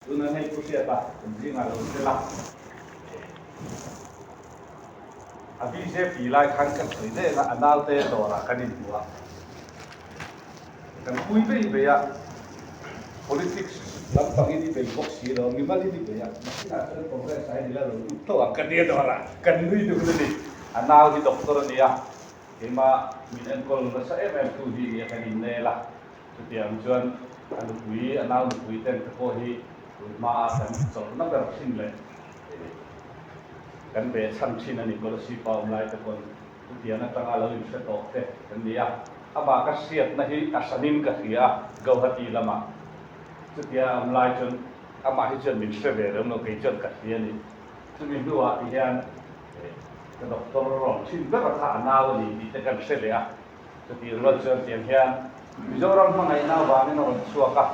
Tunah hei Pu Hriata kan zingah lo tel a. A bjp lai khan kan sawi daih a, a naute dawrah kan inhmu a. Kan pui vei vei a, politics lampangin i bei bawk si lo, mimalin i bei a, nakinah chuan Congress ah hian i la lo lut tho ang ka tia dawrah kan nui dun a ni. A nau hi doctor a ni a, keimah min enkawl nasa em em tu hi nia kan innel a, chutiang chuan a nupui, a nau nupui ten te pawh hi tun hmaa kan chawlhna ber thin leh kan ve chhan thin a ni, Kolasib pa awm lai te pawn. Chutiang atanga lo inhre tawh te kan ni a, amah ka hriatna hi a hranin ka hria a, Gauhati lamah chutia a awm lai chuan amah hi chuan min hre ve reng lo, kei chuan ka hria a ni. Chumi hnuah ti hian ka doctor rawn thin ber a kha a nau a ni tih te kan hre leh a, chutih rual chuan tiang hian Mizoram hmangaihna avangin a rawn chhuak a,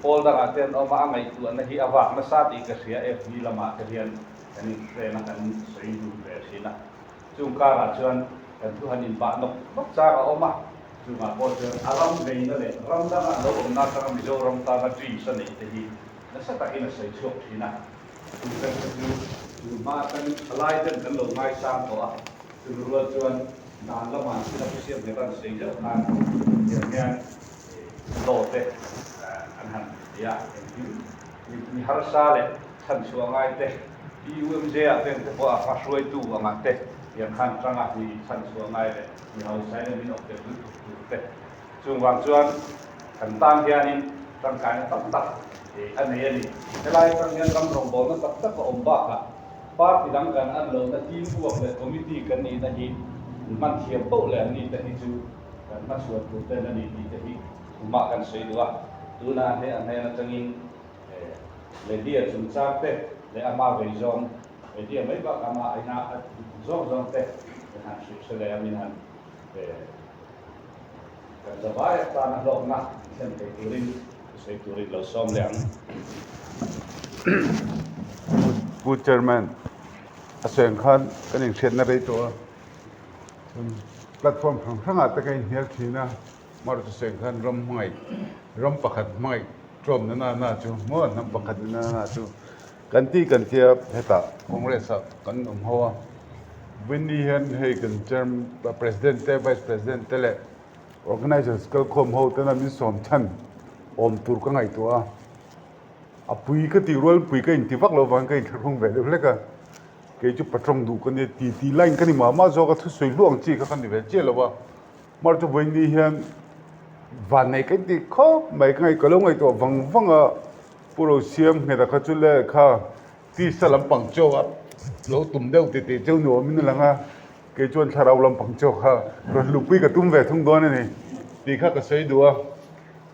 pawl dangah te an awm a, a ngaihtuahna hi a vak nasa tih ka hria, FB lamah te hian. Kan inhrena kan sawi dun ve thin a, chung karah chuan kan thu han inbah nawk nawk chang a awm a, chungah pawh chuan a ram veina leh ram danga lo awmna atanga Mizoram tana dreams a neih te hi nasa takin a sawi chhuak thin a, chung te chu tun hma atangin thalai ten kan lo ngaisang tawh a, chumi rual chuan dan lamah an thil a hriat leh an sawi zeuh khan tiang hian law te an han ti a, engkim mi harsa leh Chhanchhuah ngai te, PUMJ ah ten te pawh a hma hruaitu angah te tiang khan tanga mi chhanchhuah ngai leh mi hausain a min awk bet lutuk tur te chung vang chuan kan tan hianin tangkaina tam tak a nei a ni. Helai atang hian ram rawngbawlna tak tak a awm bakah party dang kan an lohna team work leh committee kan nihna hi hman thiam poh leh an ni te hi chu kan hmachhuan tur ten a ni tih te hi tumah kan sawi duh a. Tunah a hnen atangin Media chungchang te leh ama vei zawng, media mai bak ama aina a zawng zawng te min han hrilh hre leh a, min han kan zavai atana hlawkna thlen thei turin sawi turin lo sawm leh ang. Pu Chairman, a sawi ang khan kan inhriatna rei tawh a, platform hrang hrangah te ka inhnial thin a. March seng khan ram hmangaih, ram pakhat hmangaih tlawm na na na chu maw hnam pakhat na na na chu kan ti kan tia hetah Congress ah kan awm ho a, Winnie hian hei kan chair president te vice president te leh organizers kalkhawm ho tena min sawm chhan awm tur ka ngaihtuah a, a pui ka tih rual pui ka inti vak lo vang ka inthlahrung ve deuh hlek a, kei chu patawng duh ka nia ti ti line ka ni mah mah zawk a thusawi hluah ang chi kha ka ni ve chiah lo a. Hmar chu vawiin hian vannei ka inti khawp mai ka ngaih ka lo ngaihtuah vang vang a Pu Rosiam ngheta kha chu le kha tisa lampang chaw a lo tum deuh tih tih chu nuam in a lang a kei chuan thlarau lampang chaw kha rawn lupui ka tum ve thung dawn a ni tih kha ka sawi duh a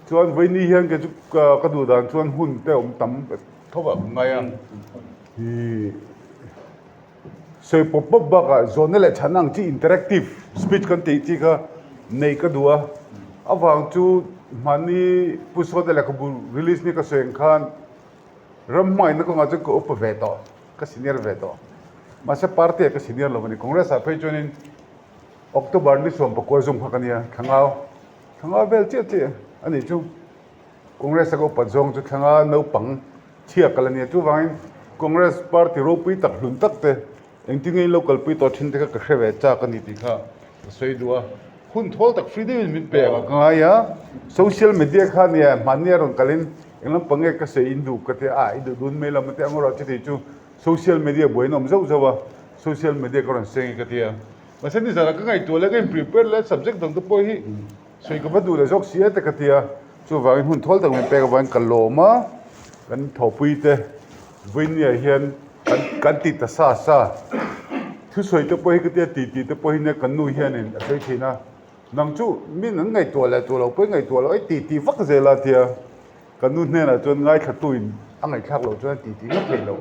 chuan vawiin hian kei chu ka duh dan chuan hun te awm tam tho ah ka ngai a ih. Sawi pawp pawp bakah zawhna leh chhanna ang chi interactive speech kan tih chi kha neih ka duh a, avang chu mahni Pu Sawta lehkhabu release ni ka sawi ang khan ram hmangaihna kawngah chuan ka upa ve tawh, ka senior ve tawh. Mahse party ah ka senior lo a ni, Congress ah phei chuanin October ni 14 zum kha ka nia, thlangau, thlangau vel chiah chiah a nih chu. Congress a ka upat zawng chu thlanga naupang chhia kal a nia. Chuvangin Congress party ropui tak hlun tak te engtin nge in lo kalpui tawh thin te kha ka hre ve chak a ni tih kha ka sawi duh a. Hun thawl tak free deuhin min pek a ka ngai a. Social media kha nia hmanni a rawn kalin eng lampang nge ka sawi in duh ka ti a, i duh dun mai lam a ti ang erawh chuti chu social media buaina awm zauh zauh a, social media ka rawn seng e ka ti a. Mahse nizanah ka ngaihtuah leh ka in prepare leh subject dang te pawh hi Sawi ka va duh leh zawk si a te ka ti a, chuvangin hun thawl tak min pek avangin ka lawm a, kan thawhpui te Vawinia hian kan kan ti ta sa sa, thusawi te pawh hi ka tia ti tih te pawh hi nia kan nu hianin a sawi thin a, nang chu min an ngaihtuah leh tur lo pawhin ngaihtuah loh ai ti tih vak zel a tia, kan nu hnenah chuan ngaithlatuin a ngaihthlak loh chuan a ti tih ngawt theih loh.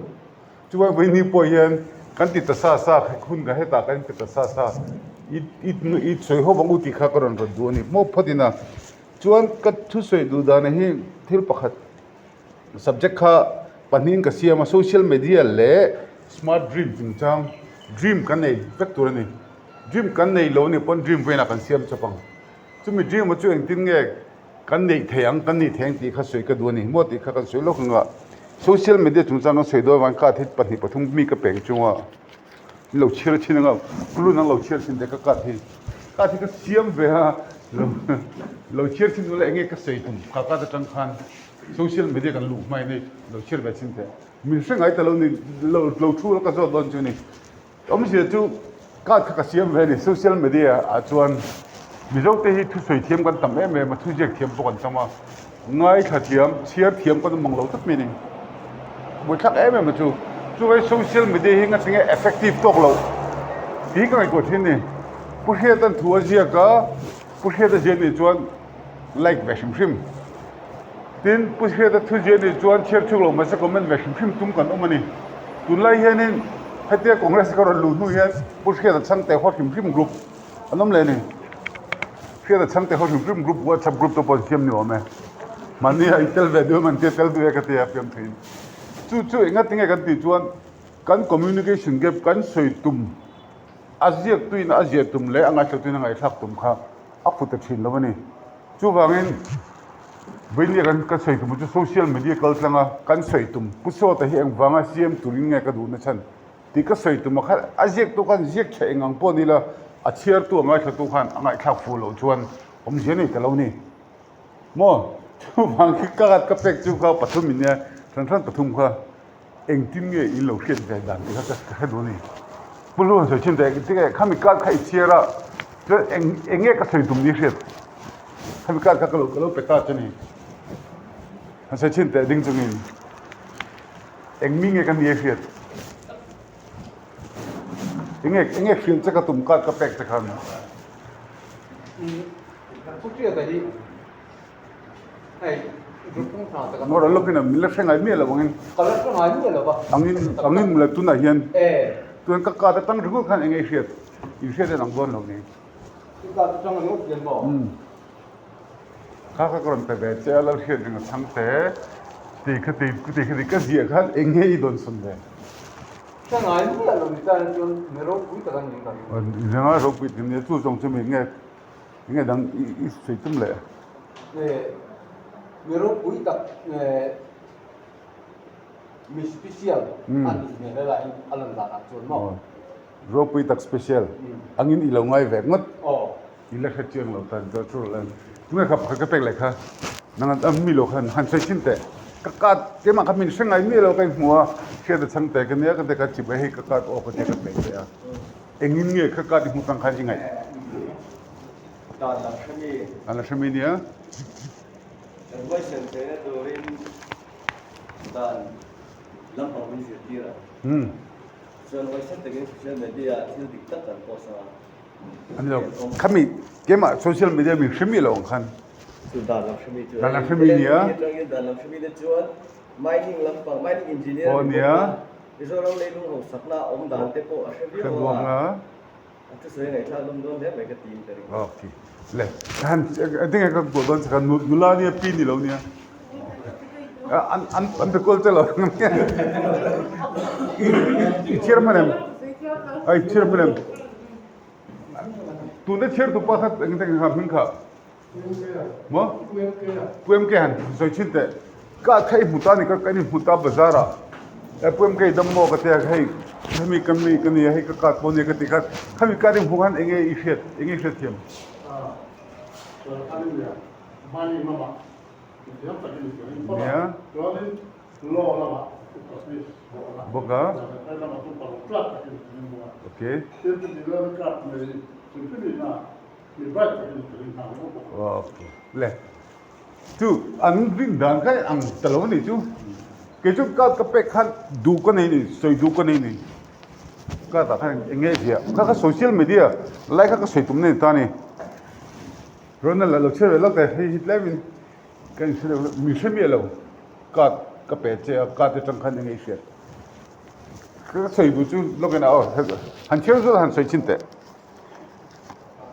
Chuan vawiin pawh hian kan ti ta sa sa hun ka hetah kan ti ta sa sa i i i sawi ho vang u tih kha ka rawn rawn duh a ni maw phawt in a. Chuan ka thusawi duh dan hi thil pakhat subject kha pahnihin ka siam a social media leh smart dream chungchang dream kan nei vek tur a ni. Dream kan nei lo a nih pawn dream vawiinah kan siam chawp ang. Chumi dream chu engtin nge? Kan neih thei ang, kan nih thei ang tih kha sawi ka duh a ni maw tih kha kan sawi lawk ang a. Social media chungchang kan sawi dawn avang card hi pahnih pathum mi ka peng chunga min lo chhiar thin ang a, Pulun ang lo chhiar thin teh ka card hi. Card hi ka siam ve a, lo chhiar thin ula enge ka sawi tum kha card atang khan social media kan luh hmain hei lo chhiar ve thin teh. Min hre ngai ta lo ni, lo thu la ka zawt dawn chu ni. Awmzia chu card kha ka siam ve a ni. Social media ah chuan Mizo te hi thusawi thiam kan tam em em a, thuziak thiam pawh kan tam a, ngaithla thiam, chhiar thiam kan awm ang lo tlat mai a ni. Buaithlak em em a chu. Chuvai social media hi nga tinge effective tawk loh tih ka ngaihtuah thin a ni. Pu Hriata'n thu a ziak a, Pu Hriata ziah nih chuan like ve hrim hrim. Tin, Pu Hriata thu ziah nih chuan chhiar chhuk lo mahse comment ve hrim hrim tum kan awm a ni. Tunlai hianin hetia Congress ka rawn luh hnu hian Pu Hriata chhangte haw hrim hrim group an awm leh a ni. Hriata chhangte haw hrim hrim group WhatsApp group te pawh an siam ni awm e. Mahni a i tel ve duh em an tia tel duh e ka ti a fiam theiin. Chu chu engatinge kan tih chuan kan communication gap kan sawi tum a ziaktuin a ziah tum leh a ngaihtlatuin a ngaihthlak tum kha a fu ta thin lo a ni. Chuvangin Vainia kan ka sawi tum chu social media kal tlang a kan sawi tum Pu Sawta hi engvanga siam turin nge ka duhna chhan tih ka sawi tum a kha a ziaktu khan ziak tha eng ang pawh ni la a chhiartu a ngaithlatu khan a ngaihthlak fuh loh chuan awmzia nei ta lo ni maw chuvang khi ka ka pek chu kha pathum in nia hran hran pathum kha. Engtin nge in lo hriat ve dan tih kha ka hre duh a ni. Pu Hlu han sawi thin teh tinge khami card kha i chhiar a, chuan eng eng nge ka sawi tum ni hriat? Khami card kha ka lo ka lo pe ta che ni. Han sawi thin teh ding chungin eng mi nge ka ni a hriat? Eng nge eng nge hrilh che ka tum card ka pek che khan? Pu Hriata hi Moral lawkin a min la hre ngai miah lo angin angin angin mula tunah hian chuan ka card atang ringawt khan eng nge i hriat in hriat en ang dawn lo ni kha kha ka rawn pe ve che a lal hriat ring a chhang te ti kha ti ti kha ti ka ziah khan eng nge i dawn sawn ve Ringa ropui tak ania chu zawng chu mi nge Enge dang i sawi tum leh? Mi ropui tak mi special a nih hmel he lai a lan dan ah chuan maw? Ropui tak special angin i lo ngai ve ngawt. I la hre chiang lo tan chuan chu rawh tunge kha pakhat ka pek leh kha nang an mi lo khan han sawi thin teh. Ka card keimah kha min hre ngai miah lo ka inhmu a, hriat a chhang teh ka nia ka ti ka chip a hei ka card aw ka tia ka pek leh a. Engin nge kha card i hmuh tang khan i ngaih? Dan la hre mi. Dan la hre mi nia. Kan huaisen theihna turin dan lampang min zirtir a. Chuan huaisen takin social media ah thil dik tak kan post a. Ani lo, khami keimah social media min hre mi lo ang khan. Chu dan la hre mi chu. Dan la hre mi nia. Atangin dan la hre mi te chuan mining lampang, mining engineer ni bawk a. Mizoram leilung hausakna awm dan te pawh a hre viau a, a thusawi ngaihthlak lawm dawn hle mai ka tiin ka ring. Ok le ka han tinge ka kuah dawn che kha nula nia pi ni lo nia an an an pe kual che lo i chhiar hman em ai chhiar hman em tuna chhiar tu pa kha eng tinge kha hming kha Maw? Pu MK han sawi thin teh. Ka kha i hmu ta ni ka kan inhmu ta bazar ah. E Pu MK i dam maw ka ti a hei hemi ka mi ka ni a hei ka card pawh nia ka ti kha khami card i hmuh khan enge i hriat enge i hriat thiam? Nia. Bawk a. Okay. Le chu an rin dan kha ang ta lo a nih chu kei chu card ka pek khan duh ka nei ni sawi duh ka nei ni card ah khan eng nge ziah kha kha social media lai kha ka sawi tum na ni ta a ni Ronald a lo chhiar ve lawk e hei hi tlem in ka inhre deuh min hre miah lo card ka pe che a card atang khan eng nge i hriat ka sawi duh chu lawk in a aw han chhiar zawt han sawi chhin teh.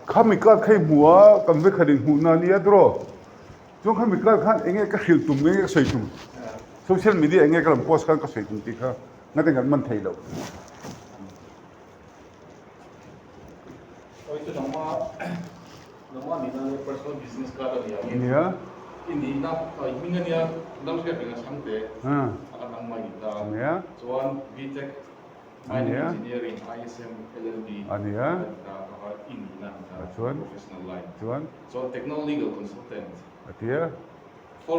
Khami kar kha i hmu a, kan vekhat in hmuh na nia tiraw? Chuan khami kar khan eng nge ka hrilh tum, eng nge ka sawi tum? Social media eng nge ka rawn post khan ka sawi tum tih kha ngatin kan man thei lo. Awi chu nangma nangma nihna leh personal business card a ni ang in. Nia. I nihna i hming a nia Lalhriat reng a chhang te a kan ang mai ni ta. Chuan BTech Mining Engineering ISM LLB a ni ta kha kha i nihna a ni ta professional line. Chuan Techno Legal Consultant. A ti a.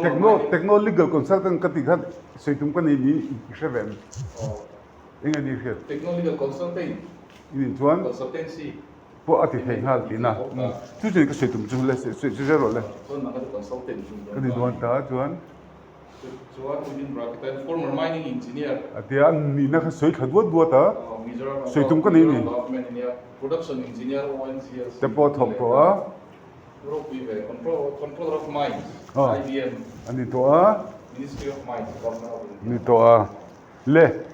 Techno Techno Legal Consultant ka tih khan sawi tum ka nei ni i hre ve em? Eng a ni hriat? Techno Legal Consultant. I nih chuan. Consultancy. Pawh a ti thei nghal tihna. Chu chuan ka sawi tum chu le sawi chu zel rawh le. Chuan nang ka ti consultant chu Ka ni dawn ta chuan. Chuan within bracket ah former mining engineer. A tia a nihna kha sawi thla duat duat a. Mizoram Sawi tum ka nei ni. Mizoram government ania production engineer ONGC. Te pawh a thawk tawh a. Ropui ve control controller of mines IBM. A ni tawh a. Ministry of Mines government of India. Ni tawh a. Le.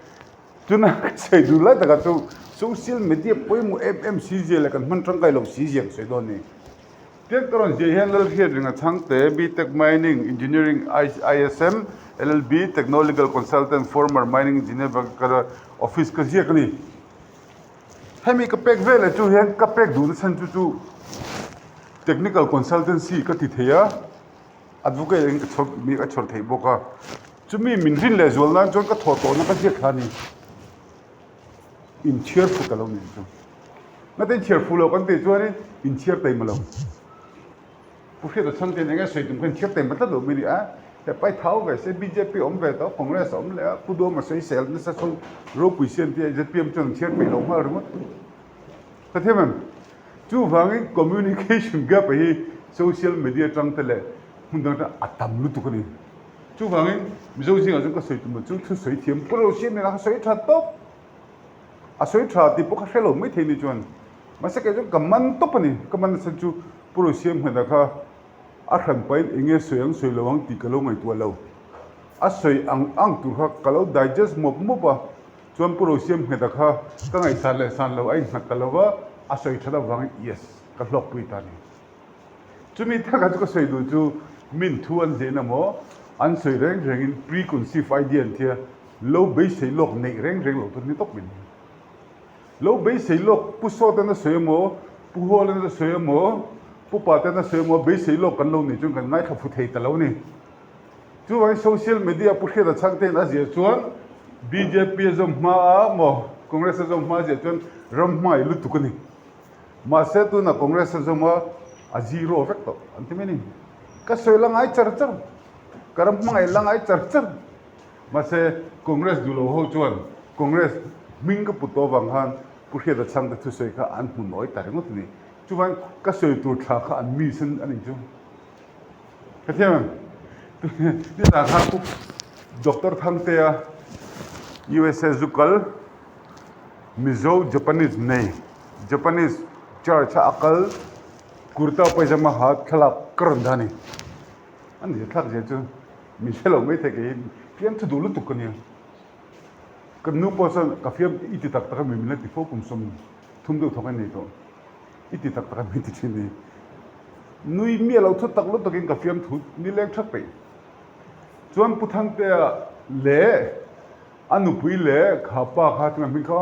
Tuna ka sawi duh lai takah chu social media pawimawh em em si zia leh kan hman tangkai lo si zia ka sawi dawn a ni. Tiang ka rawn ziah hian Lalhriatringa Chhangte, BTech Mining Engineering ISM, LLB, Techno-Legal Consultant, Former Mining Engineer ka office ka ziak a ni. Hemi ka pek veleh chu hian ka pek duhna chhan chu chu Technical Consultancy ka ti thei a. Advocate in ka chhawr mi ka chhawr theih bawk a, chumi min rin leh zual nan chuan ka thawh tawhna ka ziak thla a ni. Inchhiar fu ta lo nih chu. Nate inchhiar fu lo kan tih chuanin inchhiar taima lo. Pu Hriata chhan ten enge sawi tum khan inchhiar taima tlat lo mai a ni a, he pai thau ve se bjp awm ve tawh Congress a awm leh a, Pu Duhawma sawi sel nasa sawn ropui siam tia zpm chuan an chhiar peih lo nghal ringawt. Ka thiam em? Chuvangin communication gap hi social media atang te leh hmun dang atang a tam lutuk a ni. Chuvangin Mizo zingah chuan ka sawi tum chu thu sawi thiam pawh lo siam ila ka sawi tha tawp. A sawi tha tih pawh ka hre lo mai thei ni chuan. Mahse kei chuan ka man tawp a ni. Ka man nasa chu Pu Rosiamhmena kha a hran pahin eng nge sawi ang sawi lo ang tih ka lo ngaihtuah lo. A sawi ang ang tur kha ka lo digest mawp mawp a. Chuan Pu Rosiam Ngheta kha ka ngaihsan leh san lo a innghat ta lo va, a sawi that avangin yes ka hlawkpui ta a ni. Chumi thaka chu ka sawi duh chu min thu an zeh na maw, an sawi reng rengin pre-conceive idea an tia, lo beisei lawk neih reng reng loh tur ni tawp mai ni. Lo beisei lawk Pu Sawten a sawi emaw, Pu Hualen a sawi emaw, Pu Paten a sawi emaw beisei lawk kan lo neih chuan kan ngaithla fu thei ta lo a ni. Chuvangin social media Pu Hriata Chhangtein a ziah chuan bjp a zawm hma a maw Congress a zawm hma a ziah chuan ram hmangaih lutuk a ni. Mahse tunah Congress a zawm a, a zero vek tawh an ti mai a ni. Ka sawi la ngai char char, ka ram hmangaih la ngai char char. Mahse Congress duh lo ho chuan Congress hming ka put tawh avang khan Pu Hriata Chhangte thusawi kha an hmu nawi ta ringawt a ni. Chuvangin ka sawi tur thla kha an miss a ni chu. Ka thiam em? Nizan khan Pu Doctor Thangtea USA zu kal Mizo Japanese nei Japanese church a a kal kurta paijama ha thlalak ka rawn dah a ni. A ni thlak zia chu min hre lo maithei kei hi fiam thu duh lutuk ka nia. Ka nu pawh chuan ka fiam i ti tak tak a mi min la ti fo kum 30 deuh thawk a nei tawh. I ti tak tak a min ti thin ni. Nui miah lo thu tak lutuk in ka fiam thu ni leng thak peih. Chuan Pu Thangtea leh a nupui leh kha pa kha chu hming kha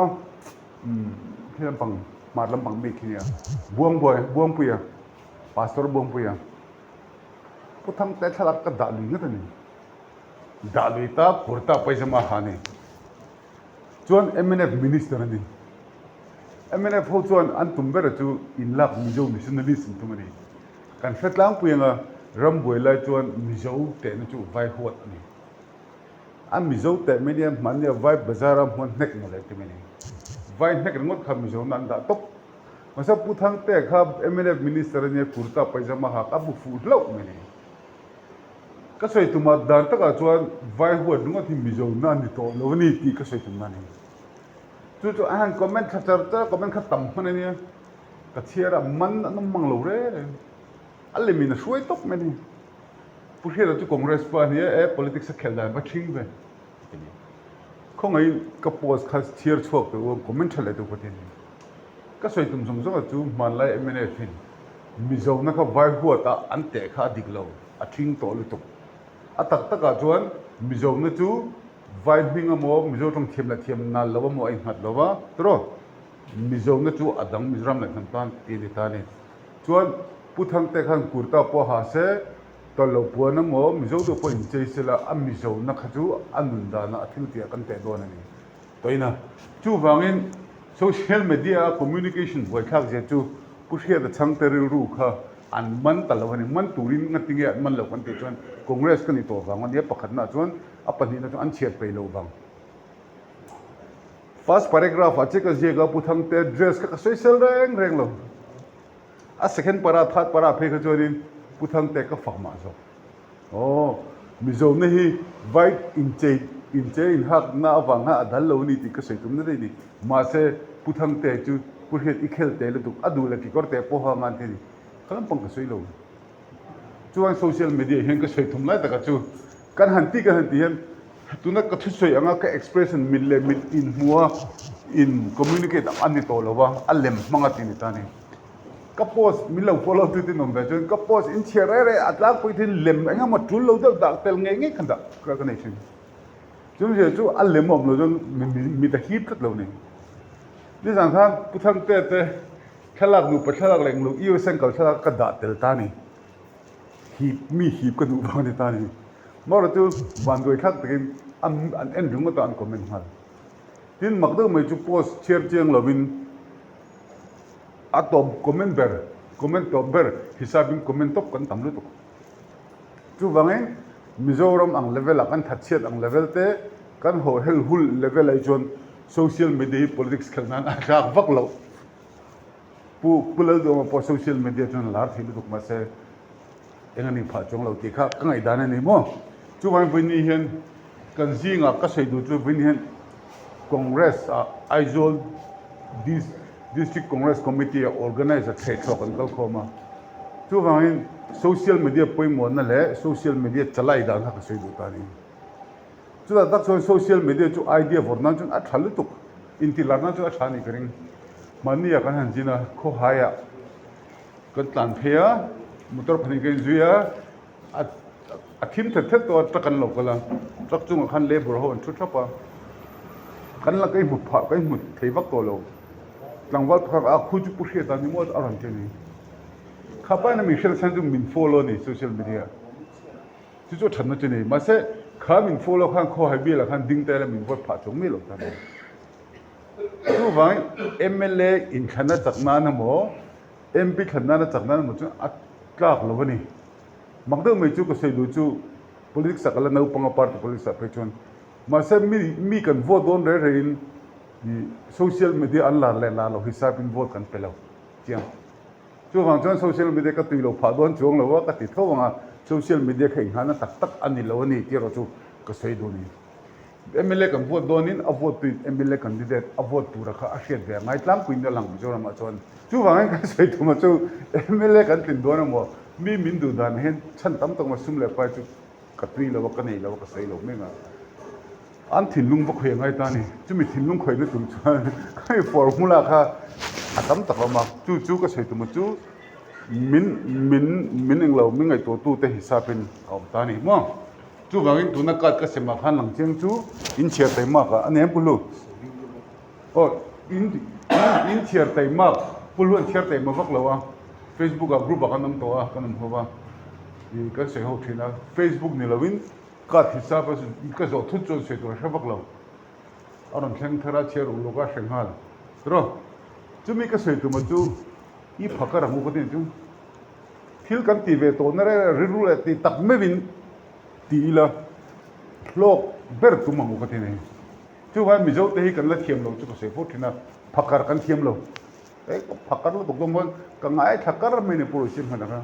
umm khi lampang hmar lampang mi khi nia Buangbuai Buangpuia Pastor Buangpuia Pu Thangtea thlalak ka dah lui ngat a ni. Dah lui ta kurta paijama ha ni. Chuan mnf Minister a ni. Mnf ho chuan an tum ber chu inlak Mizo nationalist an tum a ni. Kan hre tlangpui anga ram buai lai chuan Mizo tehna chu vai huat a ni. A Mizo teh mai nia hmannia vai bazar a hmuan hnek mawle ti mai ni. Vai hnek ringawt kha Mizo na an dah tawp. Mahse Pu Thangtea kha mnf Minister a nia kurta paijama hak a bu fuh hlauh mai ni. Ka sawi tumah dan takah chuan vai huat ringawt hi Mizo na ni tawh lo a ni tih ka sawi tumna a ni. Chu chu a han comment thla char char a, comment kha tam hman a nia. Ka chhiar a, man an awm mang lo reng reng. A lem in a hruai tawp mai a ni. Pu Hriata chu Congress pa a ni a, e politics a khelh dan va ṭhing ve a ti ni. Khawngaihin ka post kha chhiar chhuak teh u a, comment ṭha leh deuh kha ti a ni. Ka sawi tum zawng zawng ah chu hmanlai mnf in Mizona kha vai huat a an teh kha a dik lo, a ṭhing tawh lutuk. A tak tak ah chuan Mizona chu vai hming emaw Mizo tawng thiam leh thiam nal lo emaw a innghat lo va, tiraw? Mizona chu a dang Mizoram leh hnam tan tih a ni ta a ni. Chuan Pu Thangte khan kurta pawh ha se. Tawlh loh puan emaw Mizo deuh pawh inchei sela a Mizona kha chu a nun danah a thil tih ah kan teh dawn a ni tawhin a. Chuvangin social media a communication buaithlak zia chu Pu Hriata chhangte rilru kha an man ta lo a ni. Man turin ngati nge an man loh kan tih chuan Congress ka ni tawh vang a nia pakhatna chuan a pahnihna chuan an chhiat peih loh vang. First paragraph ah che ka ziak a Pu Thangte dress kha ka sawisel reng reng lo. A second para, third para phei kha chuanin Pu Thangte ka fak mah zawk. Aw, Mizona hi vai inchei inchei inhakna avang khan a dal lo a ni tih ka sawi tum na daih a ni. Mahse, Pu Thangte chu Pu Hriat i khel teh lutuk, a duh leh kekawr teh pawha ngan te a ni. Kha lampang ka sawi lo. Chuan social media hian ka sawi thum lai taka chu kan han ti kan han ti hian tuna ka thusawi anga ka expression mit leh mit inhmua in communicate ang a ni tawh lo va, a lem hmang a ti ni ta a ni. Ka post min lo follow tu te nawm ve chuan ka post in chhiar rei rei a tlangpui thin lem eng emaw tul lo deuh dah tel ngei ngei khan dah ka nei thin. Chumzia chu a lem a awm lo chuan mit a hip tlat lo ni. Nizan khan Pu Thangtea te thlalak nupa thlalak leh englo US an kal thlalak ka dah tel ta a ni. Hip mi hip ka duh vang a ni ta a ni. Marawh chu vanduai thlak takin an en ringawt a an comment nghal. Tin mak deuh mai chu post chhiar chiang lovin a tawp comment ber comment tawp ber hisapin comment tawp kan tam lutuk. Chuvangin Mizoram ang level ah kan thatchhiat ang level te kan haw hel hul level ah hi chuan social media hi politics khelh nan a tlak vak loh. Pu Pu Lalduama pawh social media chuan a lar thei lutuk mahse eng a nih phah chuang lo tih kha ka ngaihdan a ni maw. Chuvangin vawiin hian kan zingah ka sawi duh chu vawiin hian Congress ah Aizawl District Congress Committee ah organizer thlehthlawh kan kal khawm a. Chuvangin social media pawimawhna leh social media chalai dan kha ka sawi duh ta a ni. Chutah tak chuan social media chu idea vawrh nan chuan a tha lutuk, intihlar nan chuan a tha a nih ka ring. Mahni ah kan han zin a, khawhai ah kan tlan phei a, motor pahnih kan inzui a, a a thim thet thet tawh a, truck an lo kal a, truck chungah khan labour ho an thu thap a, kan la ka inhmu phah ka inhmu thei vak tawh lo. Tlangval pakhat a khu chu Pu Hriata ni maw a rawn ti a ni. Kha paina min hriat chhan chu min follow a ni social media ah. Chu chu a thatna chu a ni. Mahse kha min follow khan khawhai bialah khan ding ta ila min vote phah chuang miah lo ta a ni. Chuvangin mla inthlanna chak nan emaw MP thlan nana chak nan emaw chuan a tlak lo a ni. Mak deuh mai chu ka sawi duh chu politics ah ka la naupang a party politics ah phei chuan mahse mi mi kan vote dawn rei reiin ih social media an lar leh lar loh hisapin vote kan pe lo chiang. Chuvang chuan social media ka tui lo phah dawn chuang lo a ka ti tho ang a social media kha inghahna tak tak a ni lo a ni tih erawh chu ka sawi duh a ni. Mla kan vote dawnin a vote tuin mla candidate a vote tura kha a hriat ve a ngai tlangpuiin a lang Mizoramah chuan. Chuvangin kan sawi thuma chu mla kan tlin dawn emaw mi min duh dan hian chhan tam tak maw sum leh pai chu ka tui lo a ka nei lo a ka sawi lo mek a. An thinlung va khawih a ngai ta a ni. Chumi thinlung khawihna tur chuan khami formula kha a tam tak a awm a. Chu chu ka sawi tuma chu min min min englo min ngaihtuahtute hisapin a awm ta a ni maw. Chuvangin tuna card ka sem ah khan lang chiang chu in chhiar taimak ah a ni em Pu Hlu? Aw in in chhiar taimak Pu Hlu an chhiar taima vak lo a Facebook ah group ah kan awm tawh a kan awm ho va ih kan sawi ho thin a Facebook ni lo in card hisap a ka zawh thut chuan sawi tur a hre vak lo a rawn thleng thar a chhiar uluk a hre nghal tiraw chumi ka sawi tuma chu i phakar ang u ka ti chu. Thil kan tih ve tawhna reng rilru leh tih tak meuhin ti ila hlawk ber tum ang u ka ti nei. Chuvangin Mizo te hi kan la thiam lo chu ka sawi fo thin a, phakar kan thiam lo. Hei ka phakar lutuk dawn pawn ka ngaithla kar mai ni pawh i hman ang a.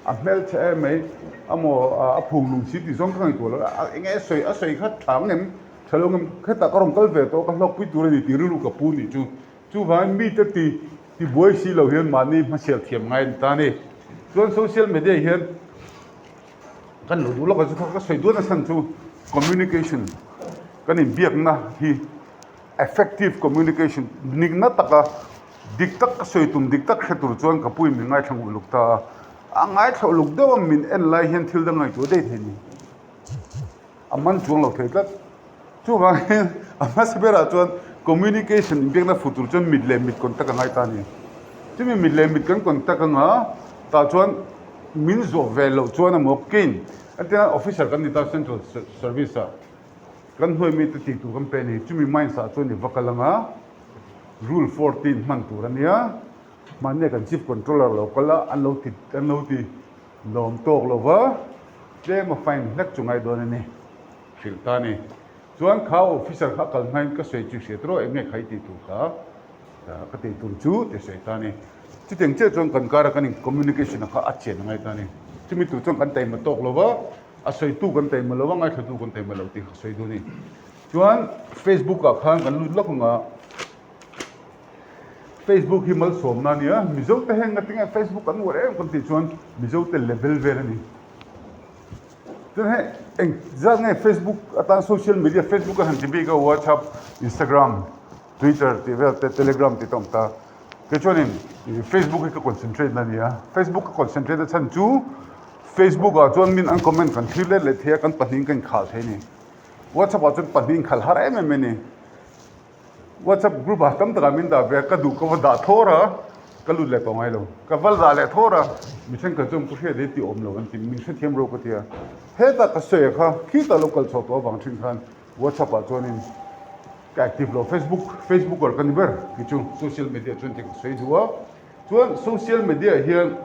A hmelchhe em mai a maw a phung lung si tih zawng ka ngaihtuah lo a, eng nge sawi a sawi kha tha ang em tha lo ang em hetah ka rawn kal ve tawh ka hlawkpui tur a ni tih rilru ka pu nih chu. Chuvangin mite ti ti buai si lo hian mahni hmasial thiam ngai a ni ta a ni. Chuan social media hian kan lo duh lawk a chu kha ka sawi duat a chhan chu communication kan inbiakna hi effective communication nihna taka dik tak ka sawi tum dik tak hre tur chuan ka puiin min ngaithla nguh luk ta a, a ngaithla uluk deuh a min en lai hian thil dang ngaihtuah daih thei a ni. A man chuang lo thei tlat. Chuvangin a hmasa berah chuan communication inbiakna fu tur chuan mit leh mit contact a ngai ta a ni. Chumi mit leh mit kan contact anga tah chuan min zawh ve loh chuan emaw kein entirnan officer kan ni ta central service ah kan hnuai mite tih tur kan pe a ni. Chumi mines ah chuan i va kal anga rule 14 hman tur a nia. Mahnia kan chief controller lo kal a, an lo ti an lo ti lawm tawk lo va, tlem a fine hlek chu ngai dawn a ni, hrilh ta a ni. Chuan kha officer kha a kal hmain ka sawi chu hriat rawh, eng nge kha i tih tur kha ka tih tur chu ti sawi ta a ni. Chutiang chiah chuan kan kara kan in communication a kha a chian a ngai ta a ni. Chumi tur chuan kan taima tawk lo va, a sawitu kan taima lo va, ngaithlatu kan taima lo tih kha sawi duh a ni. Chuan Facebook ah khan kan lut lawk ang a. Facebook hi malsawmna a nia, Mizo te heng ngatinge Facebook an uar em kan tih chuan Mizo te level vel a ni. Chuan hei eng zat nge Facebook atan social media Facebook a han ti bik a WhatsApp, Instagram, Twitter tih vel te Telegram tih te awm ta. Kei chuanin Facebook hi ka concentrate na a nia, Facebook ka concentrate na chhan chu Facebook ah chuan min an comment kan thlir let leh thei a kan pahnihin ka inkhal thei a ni. WhatsApp ah chuan pahnih inkhal har em em a ni. WhatsApp group ah tam takah min dah ve a, ka duh ka va dah thawr a, ka lut leh tawh ngai lo. Ka va dah leh thawr a, mi thenkhat chuan pu hriat hi tih awm lo an ti, min hrethiam ro ka ti a. Hetah ka sawi a kha, khitah lo kal chhuah tawh avang thin khan WhatsApp ah chuanin ka active lo. Facebook, Facebooker ka ni ber kei chu, social media chuan tih ka sawi duh a. Chuan social media ah hian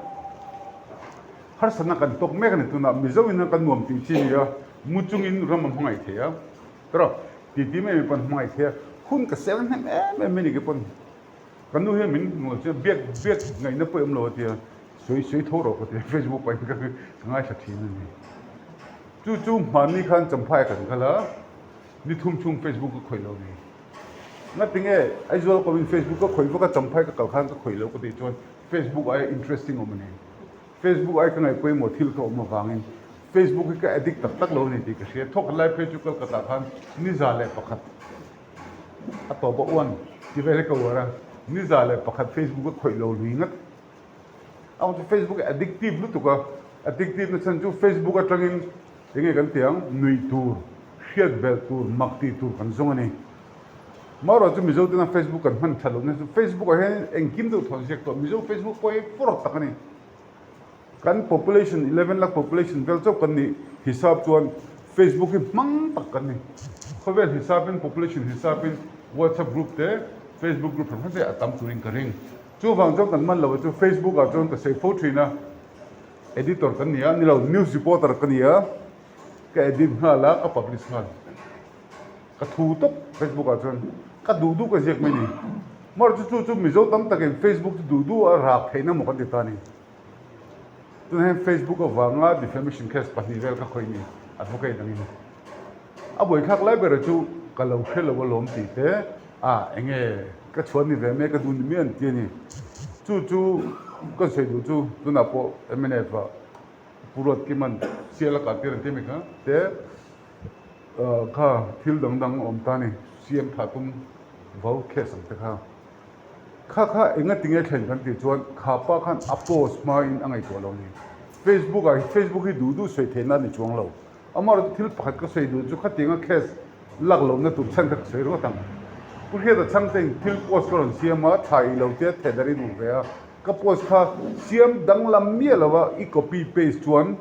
harsatna kan tawk mek a ni tunah, Mizo in kan nuam tih chi a ni a, mu chungin ram a hmangaih thei a. Tawrh, titi mai mai pawn hmangaih thei a, hun ka sel hnem em em mai ni ke pawn ka nu hian min hmuh chu biak biak ngaihna pawh i awm lo a tia, sawi sawi tho rawh ka ti a, Facebook pawh ka ngaithla thin a ni. Chu chu hmanni khan Champhai kan kal a, ni thum chhung Facebook ka khawih lo ni. Ngatinge Aizawl kawmin Facebook ka khawih vak a, Champhai ka kal khan ka khawih lo ka tih chuan Facebook aia interesting awm a ni. Facebook ai ka ngaih pawimawh thil ka awm avangin Facebook hi ka addict tak tak lo a ni tih ka hria. Thawkhat lai phei chu Kolkata khan niza leh pakhat a tawp a uan ti vel hi ka uar a, niza leh pakhat Facebook a khawih lo lui ngat. A awm chu Facebook hi addictive lutuk a, addictive na chhan chu Facebook atangin enge kan tih ang nuih tur, hriat belh tur, mak tih tur kan zawng a ni. Marawh chu Mizo tena Facebook kan hman that lohna chu Facebook ah hian engkim deuh thawn ziak tawh Mizo Facebook pawh hi fawr tak a ni. Kan population 11 lakh population vel chauh kan nih hisap chuan Facebook hi hmang tak kan ni. Khawvel hisapin population hisapin WhatsApp group te Facebook group hran hran te a tam turin ka ring. Chuvang chuan kan man lo chu Facebook ah chuan ka sawi fo thin a, editor kan ni a, ni lo news reporter ka ni a, ka edit nghal a, ka publish nghal. Ka thu tawp Facebook ah chuan ka duh duh ka ziak mai ni. Mar chu chu chu Mizo tam takin Facebook chu duh duh a rak theihna maw kan ti ta ni. Tunah hian Facebook avanga defamation case pahnih vel ka khawih ni advocate angin. A buaithlak lai ber chu ka lo hre lo alawm tih te ah enge ka chhuan ni ve mai ka duh ni mai an ti a ni. Chu chu ka sawi duh chu tunah pawh mnf ah Pu Ruatkima'n sial a kah tir an ti mai kha te. Kha thil dang dang awm ta ni, CM thah tum vau case ang te kha. Kha kha enga tinge thlen kan tih chuan kha pa khan a post hma in a ngaihtuah lo ni. Facebook ah Facebook hi duh duh sawi theihna a ni chuang lo. Amaherawhchu thil pakhat ka sawi duh chu khatianga case lak lohna tur chhan kha ka sawi ringawt ang. Pu Hriata Chhangte thil post ka rawn siam a, tha i lo tia theh darh i duh ve a, ka post kha siam danglam miah lo a i copy paste chuan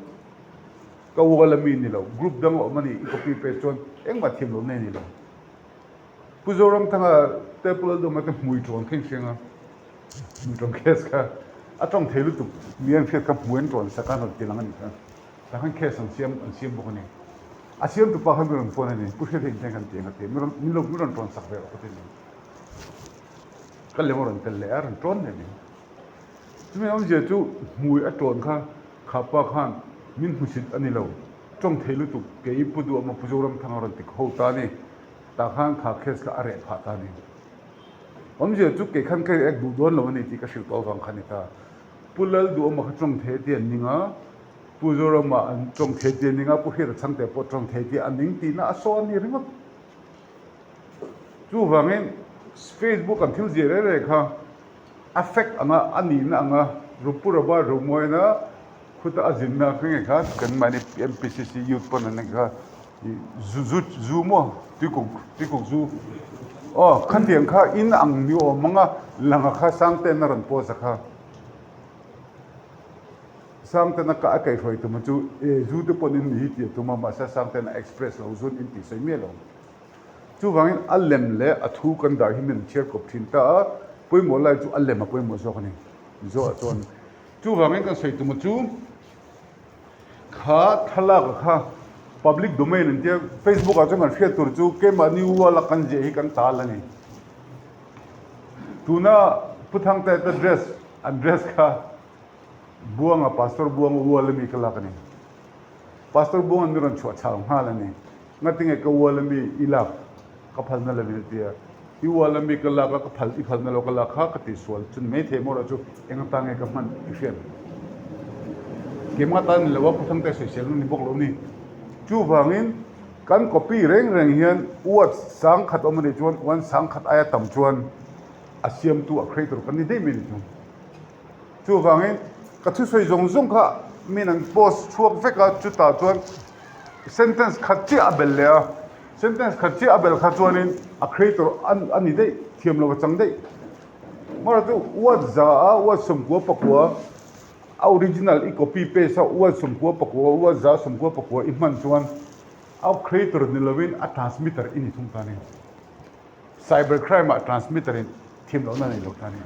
Ka wall a mi ni lo, group dang a awm a ni, i copy paste chuan engmah thiam lo nei ni lo. Pu Zoramthanga te Pu Laldawma te hmui tawn kha inhriang a, hmui tawn case kha a tawng thei lutuk ni an hriat kha hmui an tawn sak a an rawn ti lang a nih kha. Tah khan case an siam an siam bawk a ni. A siam tupa khan min rawn phone a ni, Pu Hriat hei inteng khan ti ang a ti, min rawn min lo min rawn tawn sak ve rawh ka ti a ni. Ka lem a rawn tel leh a, a rawn tawn leh a ni. Chumi awmzia chu hmui a tawn kha Kha pa khan min hmusit a ni lo, tawng thei lutuk kei Pu Duhawma Pu Zoramthanga rawn ti ho ta a ni. Tah khan kha case kha a reh phah ta a ni. Awmzia chu kei khan ka react duh dawn lo a ni tih ka hrilh tawh avang kha a ni ta. Pu Lal Duhawma kha tawng thei a ti an ning a, Pu Zorama an tawng thei a ti an ning a, Pu Hriata Chhangte pawh tawng thei a ti a ning tihna a saw a ni ringawt. Chuvangin Facebook an thil ziah reng reng kha a fact anga a nihna anga Rupuraba Romuaina khuta a zinna kha nge kha kan mahni MPCC youth pawn an kha zu zu zu maw tuikuk tuikuk zu aw khatiang kha in ang ni awm anga langa kha Sangte'n a rawn post a kha. Sangtena ka a kaihhruai tuma chu e zu te pawn in ni hi tih a tum a, mahse Sangtena express lo zun in tih sawi miah lo. Chuvangin a lem leh a thu kan dah hi min chhiar kawp thin ta a, pawimawh lai chu a lem a pawimawh zawk a ni. Mizo ah chuan chuvangin kan sawi tuma chu kha thlalak a kha public domain an tia Facebook ah chuan kan hriat tur chu keimahni wall a kan ziah hi kan tal a ni. Tuna Pu Thangte te dress an dress kha Buanga Pastor Buanga wall ami ka lak a ni. Pastor Buanga'n mi rawn chhuah chhal nghal a ni. Ngatinge ka wall ami i lak ka phalna lovin a ti a. I wall ami ka lak a ka phal i phalna lo ka lak kha ka tihsual chun mai thei maw erawh chu eng atan nge ka hman i hriat. Keimah tan ni lo a Pu Thangte sawiselna ni bawk lo ni. Chuvangin kan copy reng reng hian word sangkhat awm a nih chuan one sangkhat aia tam chuan a siamtu a creator kan ni daih mai a ni chu. Chuvangin ka thusawi zawng zawng kha min an post chhuak vek a, chutah chuan sentence khat chiah a bel leh a, sentence khat chiah a bel kha chuanin a creator a ni daih, thiam lo a chang daih. Mara chu word za a word 90 pakua a original i copy paste a word 90 pakua word za 90 pakua i hman chuan a creator ni lovin a transmitter i ni thung ta a ni. Cyber crime ah transmitter in thiam lohna nei lo ta a ni.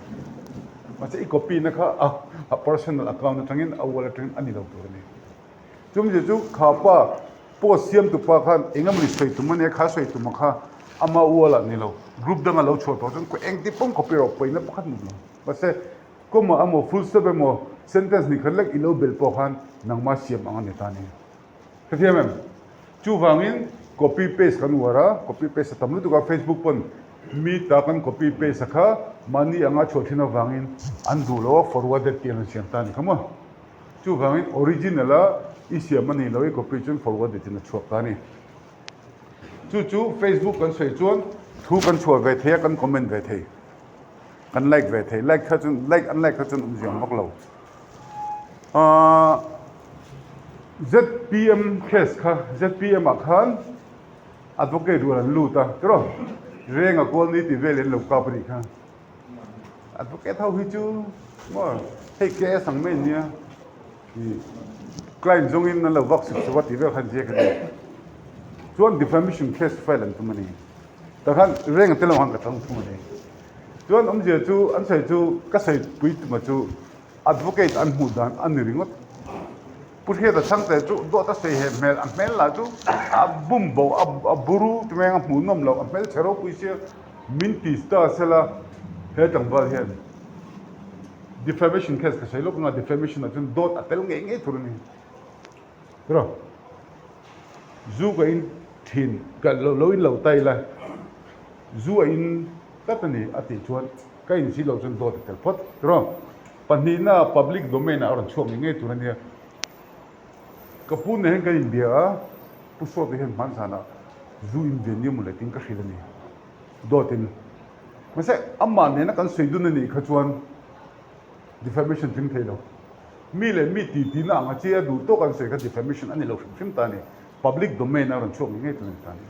Mahse i copy na kha a personal account atangin a wall atangin a ni lo tur a ni. Chumi chu kha pa post siam tu pa khan eng emawni sawi tum a nia kha sawi tum a kha ama wall ah ni lo group danga lo chhuah tawh chuan engti pawn copy rawh pawina pakhat mut lo. Mahse comma emaw full stop emaw sentence ni khat lek i lo bel pawh khan nangma siam ang a ni ta a ni. Hrethiam em? Chuvangin copy paste kan uar a, copy paste a tam lutuk a, Facebook pawn mi ta kan copy paste a kha mahni anga chhuah thin avangin an duh lo a, forwarded tih an rawn siam ta a ni kha maw. Chuvangin original a i siam a nih loh i copy chuan forwarded in a chhuak ta a ni. Chu chu Facebook kan sawi chuan thu kan chhuah ve thei a, kan comment ve thei, kan like ve thei, like kha chuan like an like kha chuan awmzia ang vak lo. Ahh ZPM case kha ZPM ah khan advocate rual an lut a tiraw Renga Kawlni tih vel in lo kap a nih kha advocate ho hi chu maw hei KS ang mai ania ih client zawngin an lo vak sup sup a tih vel khan ziak a ni chuan defamation case file an tum a ni tah khan Renga te lamah khan ka tang thung a ni chuan awmzia chu an sawi chu ka sawi pui tuma chu. Advocate an hmuh dan a ni ringawt. Pu Hriata Chhangte chu dawt a sawi he hmel, a hmel lah chu a bum bo, a buru ti mai ang a hmuh nawm loh, a hmel chhe ropui sia min ti ta sela he tlangval hian defamation case ka sawi lawk anga defamation ah chuan dawt a tel ngei ngei tur a ni. Tiraw? Zu ka in thin, ka lo in lo ta ila zu a in tlat a ni a tih chuan Ka insi loh chuan dawt a tel phawt tiraw? Pahnihna public domain ah a rawn chhuak ngei ngei tur a nia. Ka pu nen hian kan inbia a, Pu Sawta hian hman zanah zu in ve nia mawle tiin ka hrilh a ni. Dawtin. Mahse amah nena kan sawi dun a nih kha chuan defamation tling thei lo. Mi leh mi titi na ang a chi a duh tawk an sawi kha defamation a ni lo hrim hrim ta a ni. Public domain ah a rawn chhuak ngei ngei tur a ni ta a ni.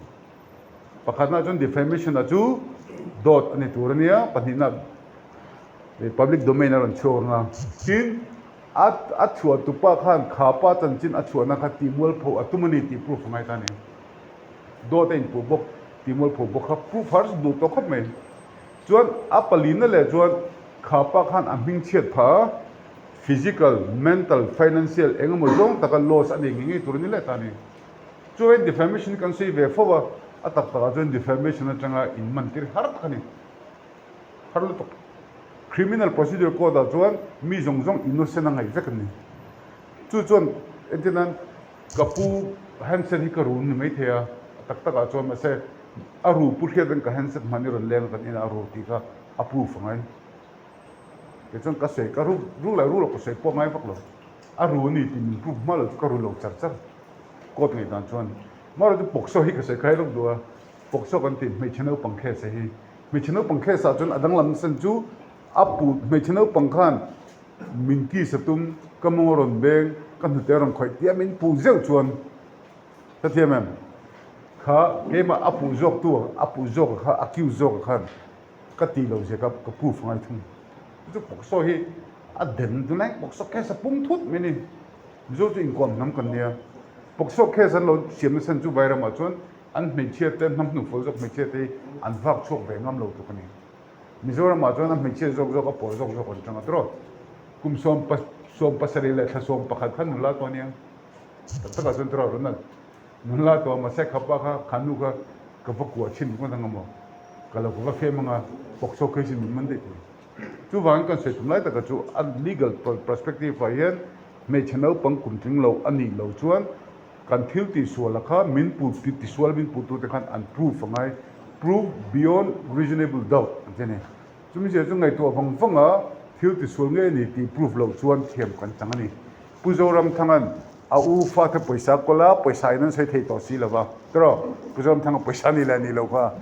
Pakhatna chuan defamation a chu dawt a ni tur a nia, pahnihna public domain a rawn chhuak ang a. Tin, a a chhuah tupa khan kha pa chanchin a chhuahna kha tihmualpho a tum a ni tih proof a ngai ta a ni. Dawt a inpuh bawk, tihmualpho bawk kha proof har duh tawh khawp mai. Chuan a palina leh chuan kha pa khan a hming chhiat phah a, physical, mental, financial eng emaw zawng taka loss a nei ngei ngei tur a ni leh ta a ni. Chuan defamation kan sawi ve fo a, a tak takah chuan defamation atanga in man tir har tak a ni. Har lutuk. Criminal Procedure Code ah chuan mi zawng zawng innocent a ngaih vek a ni. Chu chuan entir nan ka pu handset hi ka ru ni maithei a, a tak takah chuan mahse a ru pu hriat in ka handset hman i rawn leng a kan inah a ru tih kha a proof a ngai. Kei chuan ka sawi ka ru ru leh ru lo ka sawi pawh ngai vak lo. A ru a ni tih min proof hma lo chu ka ru lo char char. Court ngaih dan chuan Mara chu Pawksaw hi ka sawi khai lawk duh a, Pawksaw kan tih hmeichhe naupang case hi. Hmeichhe naupang case ah chuan a danglam sen chu a pu hmeichhe naupang khan min kiss a tum, ka mawng a rawn beng, ka hnute a rawn khawih tih a min puh zeuh chuan hrethiam em? Kha keimah a puh zawk tu a puh zawk a kha accuse zawk a khan ka tih loh zia ka ka proof a ngai thung. Chu Pawksaw hi a den tunlai Pawksaw case a pung thut mai a ni. Mizo chu inkuam hnam kan nia. POCSO case an lo siam nasa chu Vairamah chuan an hmeichhia te hnam hnufual zawk hmeichhia te hi an vak chhuak ve ngam lo tluk a ni. Mizoramah chuan a hmeichhia zawk zawk a pawl zawk zawk an tang a tawrh. Kum 17 leh thla 11 khan nula tawh a nia. Tak takah chuan tawrh a rawn a nula tawh a mahse khapa kha kha nu kha ka va kuah chhin ngawt ang amaw ka lo ka va fem anga POCSO case in min man daih thei. Chuvangin kan sawi tum lai taka chu a legal perspective ah hian hmeichhe naupang kum tling lo a nih loh chuan kan thil tihsual a kha min pu tisual min pu tute khan an proof a ngai, proof beyond reasonable doubt an ti a ni. Chumi zia chu ngaihtuah vang vang a thil tisual ngei a ni tih proof loh chuan thiam kan chang a ni. Pu Zoramthanga'n a u fate pawisa kawl a, pawisa in an sawi thei tawh si lova, tiraw? Pu Zoramthanga pawisa a nih leh a nih loh kha.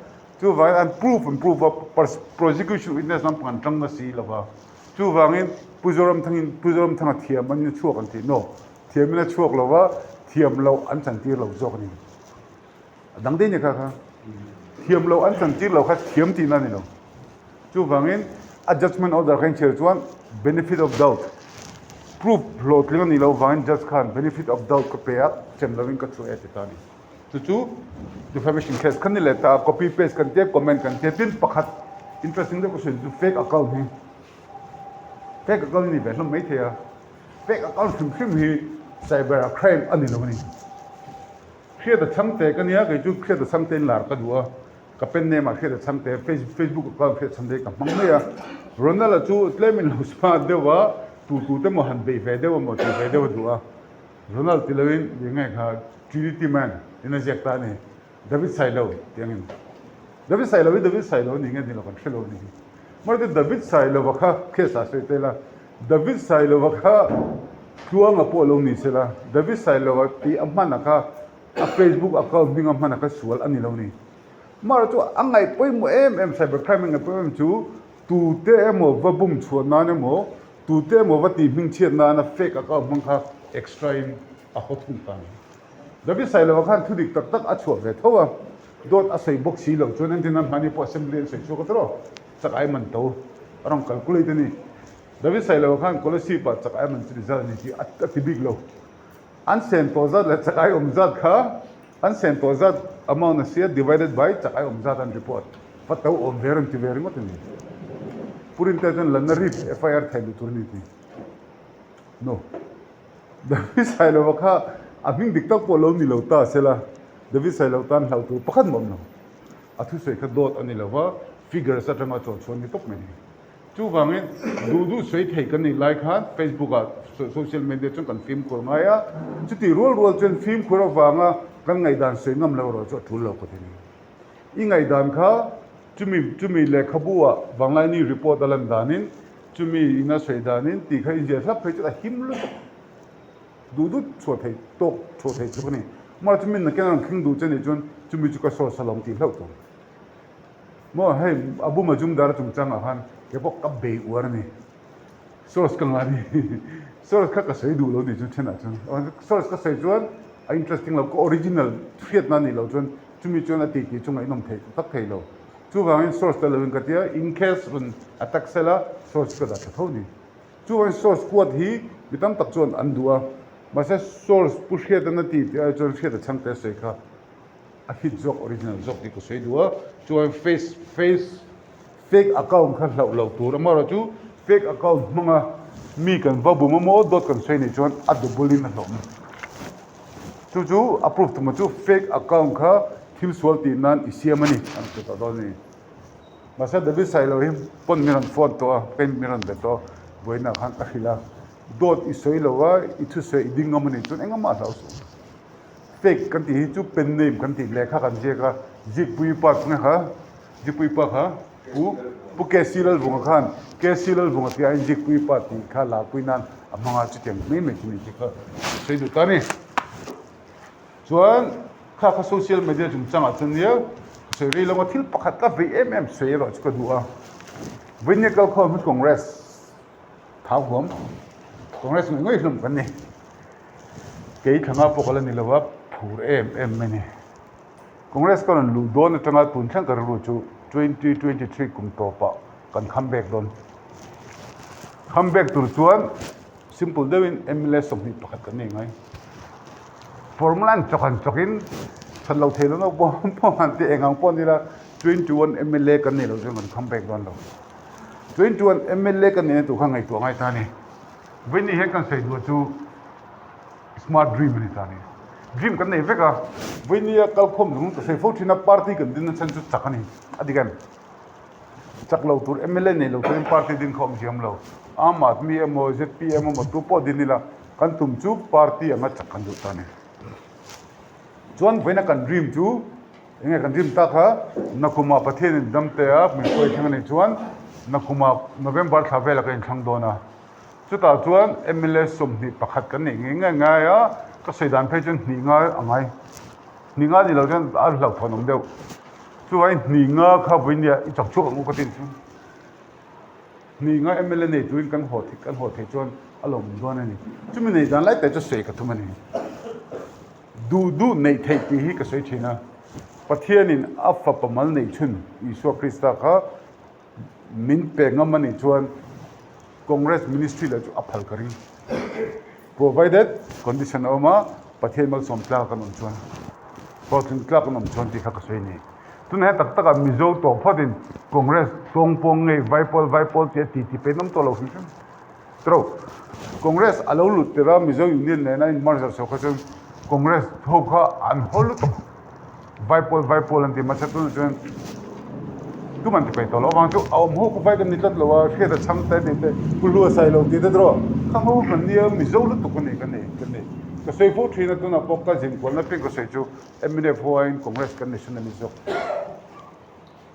Chuvangin an proof an proof a, prosecution witness lampang an tang na si lova. Chuvangin Pu Zoramthangin Pu Zoramthanga thiam an chhuak an ti. No, thiamin a chhuak lova, thiam loh an chantir lo zawk a ni. A dang daih nia kha kha. Thiam loh an chantir lo kha thiam tihna a ni lo. Chuvangin a judgement order kha inchhir chuan benefit of doubt, proof hlawhtling a nih loh vangin judge khan benefit of doubt ka pe a, chem lovin ka chhuah e ti ta a ni. Chu chu defamation case kha ni leh ta a, copy paste kan tia, comment kan tia, tin pakhat interesting deuh ka sawi chu fake account hi, fake account hi ni ve hlawm maithei a, fake account hrim hrim hi cyber crime a ni lo a ni. Hriata chhangte ka nia, kei chu Hriata chhangte in lar ka duh a, ka pen name ah Hriata chhangte, Facebook account Hriata chhangte hi ka hmang mai a, Ronald-a chu tlem in lo smart deuh a, tu tu te maw han beih ve deuh emaw tih ve deuh a duh a. Ronald ti loin eng nge kha Trinity Man in a ziak ta a ni. David Sailo tih angin. David Sailo hi David Sailo a ni nge ni lo kan hre lo a ni hi. Mahse David Sailova kha case ah sawi tel a, David Sailova kha Tluanga pawh lo ni sela, David Sailova tih a hman a kha a Facebook account hming a hman a kha sual a ni lo ni. Mahse chu a ngaih pawimawh em em cyber crime a ngaih pawimawh em chu tute emaw va bum chhuah nan emaw Tute emaw va tih hmingchhiat nana fake account hmang kha extra in a haw thung ta ni. David Sailova khan thu dik tak tak a chhuah ve tho a, dawt a sawi bawk si loh chuan entin an hmani pawh assembly an sawi chhuak a tawrh chak ai man to a rawn calculate a ni. David Sailova khan Kolasib ah chak ai man chu result a ni tih a ti bik lo. An sen tawh zat leh chak ai awm zat kha an sen tawh zat amount a sia divided by chak ai awm zat an report va to awm ve rawn ti ve ringawt a ni. Pu Rintea chuan Lanna rip FIR thei luh tur a ni ti. No. David Sailova kha a hming dik tak pawh lo ni lo ta sela David Sailova tan hlauh tur pakhat mah awm lo. A thusawi kha dawt a ni lova figures atanga chaw chhuan ni tawp mai a ni. Chuvangin duh duh sawi thei kan nih lai khan Facebook ah social media chuan kan fimkhur ngai a, chutih rual rual chuan fimkhur avanga kan ngaihdan sawi ngam lo erawh chu a tul lo ka ti ni. I ngaihdan kha chumi chumi lehkhabu ah Vanglaini report a lan danin chumi ina sawi danin tih kha inziah hlap phei chuan a him lutuk duh duh chhuah thei tawk chhuah thei tluk a ni. Mahse chumi nakin a rawn thleng duh che nih chuan chumi chu ka source alawm tih hlauh tur. Maw hei Abu Majumdar chungchangah khan kei pawh ka bei uar a ni. Source ka ngah a ni. Source kha ka sawi duh lo ni chu thenah chuan. Source ka sawi chuan a interesting lo, ka original hriatna a nih loh chuan chumi chuan a tih tih chu ngaihnawm thei tak thei lo. Chuvangin source tel lovin ka tia in case rawn attack sela source ka dah tha tho a ni. Chuvangin source kuat hi mi tam tak chuan an duh a, mahse source pu hriatna na tih tih ai chuan hriat a chhang te sawi kha. A hit zawk original zawk tih ka sawi duh a, chuan face face fake account kha hlauh loh tur amaherawh chu fake account hmanga mi kan va bum emaw dawt kan sawi nih chuan a double in a hlawm. Chu chu a proof tumah chu fake account kha thil sual tih nan i siam a ni an ti tawh dawn a ni. Mahse David Sailo hi pawn mi rawn phone tawh a, pain mi rawn be tawh a, vawiinah khan ka hrilh a, dawt i sawi lo a, i thusawi i ding ngam a nih chuan engmah hlau suh. Fake kan tih hi chu pen name kan tih lehkha kan ziak a, Zikpui pa chu nge kha? Zikpui pa kha Pu Pu KC Lalvunga khan KC Lalvunga tih aiin Zikpui pa tih kha larpui nan a hmang a, chutiang mai mai chu ni tih kha sawi duh ta a ni. Chuan kha kha social media chungchangah chuan nia ka sawi rei lo a, thil pakhat ka vei em em sawi erawh chu ka duh a, Vawinia kalkhawm hi Congress Thau huam Congress ngawih ngawih hlawm kan ni. Kei thlanga pawh ka la ni lo a, phur em em mai ni. Congress ka rawn luh dawn atanga tun thleng ka rilru chu 2023 kum tawpah kan comeback dawn. Comeback tur chuan Simple deuhin mla 21 kan nei ngai. Formula an chawk an chawkin that lo thei lo no pawh pawh han ti eng ang pawh ni la 21 mla kan nei lo chuan kan come back dawn lo. 21 mla kan neihna tur kha ngaihtuah ngai ta a ni. Vawiin hian kan sawi duh chu smart dream a ni ta a ni. Dream kan nei vek a, vawiin kalkhawm zawng ka sawi fo thin a party kan din nachhan chu chak a ni a dik em? Chak lo tur mla nei lo turin party din kha awm ziam lo. Aam Aadmi emaw zpm emaw tu pawh din ila kan tum chu party anga chak kan duh ta a ni. Chuan vawiina kan dream chu eng nge kan dream tak kha Nakhuma Pathianin damte a min hruai thleng a nih chuan Nakhuma November thla velah ka inthlang dawn a. Chutah chuan mla 21 kan neih ngei ngei ngai a, ka sawi dan phei chuan hnih ngai a ngai. Hnih ngai ni lo chuan a hlauhthawn awm deuh. Chuvangin hnih nga kha vawinia i chak chhuak ang u ka ti chu. Hnih nga mla nei turin kan haw theih kan haw theih chuan a lawmawm dawn a ni. Chumi nei dan lai tak chu sawi ka thum a ni. Duh duh neih theih tih hi ka sawi thin a. Pathianin a fapa mal neih chhun Isua Krista kha min pe ngam a nih chuan Congress ministry lah chu a phal ka ring. Provided condition a awm a, Pathian malsawm tlak kan awm chuan, hlawhtling tlak kan awm chuan tih kha ka sawi a ni. Tunah hian tak takah Mizo tawh phawtin Congress tawngpawng ngei Vaipawl Vaipawl tih a ti ti peih an awm tawh lo hrim hrim. Tro. Congress a lo lut tir a, Mizo Union nena in merger chho kha chuan Congress ho kha an haw lutuk. Vaipawl Vaipawl an ti hmasa tunah chuan tum an ti peih tawh lo avang chu a awm ho kha vai kan ni tlat lo a, hriat a chhang te tih te, Pu Hlua sai lo tih te tawh khang ho kan nia Mizo lutuk a ni kan ni kan ni. Ka sawi fo thin a tunah pawh ka zinkualna peng ka sawi chu mnf ho aiin Congress kan nationalist zawk.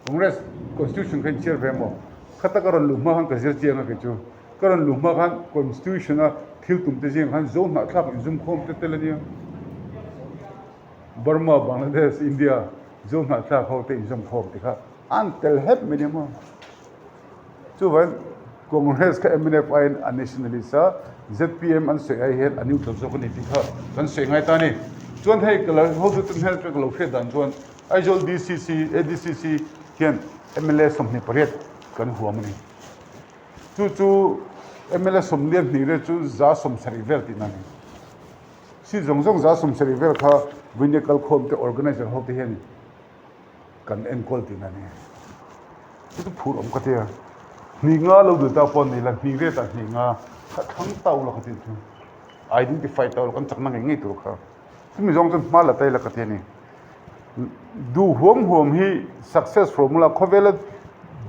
Congress Constitution kha inchhiar ve maw? Khata ka rawn luh hma khan ka zir chiang a kei chu. Ka rawn luh hma khan Constitution a thil tum te zing khan zo hnahthlak inzum khawm te tel a nia. Burma, Bangladesh, India zo hnahthlak ho te inzawm khawm te kha an tel hep mai nia maw? Chuvangin Congress kha mnf aiin a nationalist a, zpm an sawi ai hian a neutral zawk a ni tih kha kan sawi ngai ta a ni. Chuan hei ka lo hotute hmel atanga ka lo hriat dan chuan Aizawl DCC, ADCC hian mla 28 kan huam a ni. Chu chu mla 42 vel chu 70 vel tihna a ni. Seat zawng zawng 70 vel kha Vawini kalkhawm te organizer ho te hian kan enkawl tihna a ni. Chu chu phur awm ka ti a. Hnih nga lo duh ta pawh a ni la, hnih ret ah hnih nga kha thlang tau la ka tih chu. Identify tau la kan chakna ngei ngei tur kha. Chumi zawng chuan hma la ta ila ka ti a ni. Duh huam huam hi success formula khawvela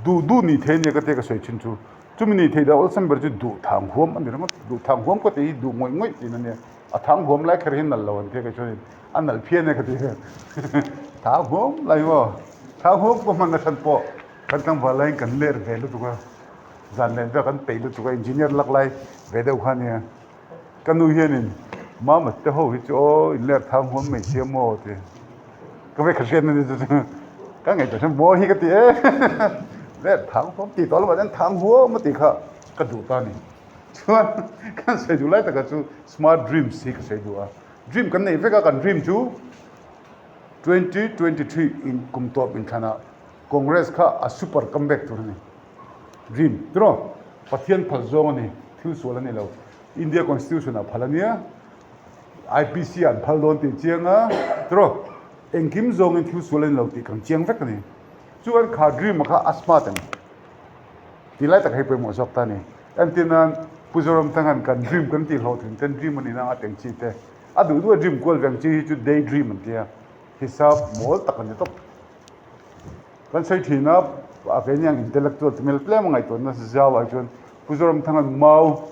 duh duh nih thei a nia ka tia ka sawi thin chu. Chumi nih theih dan awlsam ber chu duh thang huam a ni ringawt. Duh thang huam ka tih hi duh ngawih ngawih tihna a nia. A thang huam lai kher hi nalh lo an tia kei chuanin a nalh phian e ka ti. Thang huam lai maw? Thang huam pawh hman athan pawh kan tlangval laiin kan ler ve lutuk a, zan len vel kan peih lutuk a, engineer lak lai ve deuh kha a nia. Ka nu hianin Mama te ho hi chu aw in ler thang huam mai sia maw ti. Ka vei kha hriat na ni chu chu ka ngaihtuah hian maw hi ka ti e ler thang huam ti tawh lamah chuan thang huam a tih kha ka duh ta a ni. Chuan kan sawi duh lai takah chu smart dreams hi ka sawi duh a. Dream kan neih vek a kan dream chu 2023 in kum tawp inthlanah Congress kha a super comeback tur a ni. Dream tiraw? Pathian phal zawng a ni, thil sual a ni lo. India Constitution ah phal a nia, IPC ah an phal dawn tih chiang a, tiraw? Engkim zawngin thil sual a ni lo tih kan chiang vek a ni. Chuan kha dream a kha a smart em? Tih lai tak hei pawimawh zawk ta a ni. Entir nan Pu Zoramthanga'n kan dream kan tih hlawhtling ten dream a nih nang a teng chi te. A duh duh a dream kual veng chi hi chu day dream an tia. Hisap mawl tak a ni tawp. Kan sawi thin a, a keini ang intellectual te hmel tlem a ngaihtuah nasa zau ah chuan Pu Zoramthanga'n mau,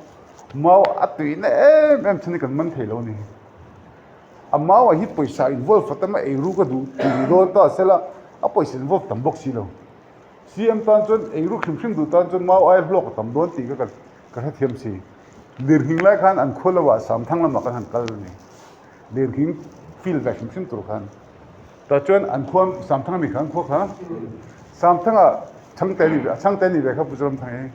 mau a tuihna em em chhan hi kan man thei lo a ni. A mau ah hi pawisa involve a tam a, eiruk a duh tih dawn ta sela a pawisa involve tam bawk si lo. CM tan chuan eiruk hrim hrim duh tan chuan mau aia hlawk a tam dawn tih kha ka hrethiam si. Lirnghing lai khan an khua lo ah Samthang lamah kan han kal a ni. Lirnghing field ve hrim hrim tur khan. Tah chuan an khua Samthang ami kha an khua kha Samthanga chhangte ni a chhangte ni ve kha Pu Zoramthang hi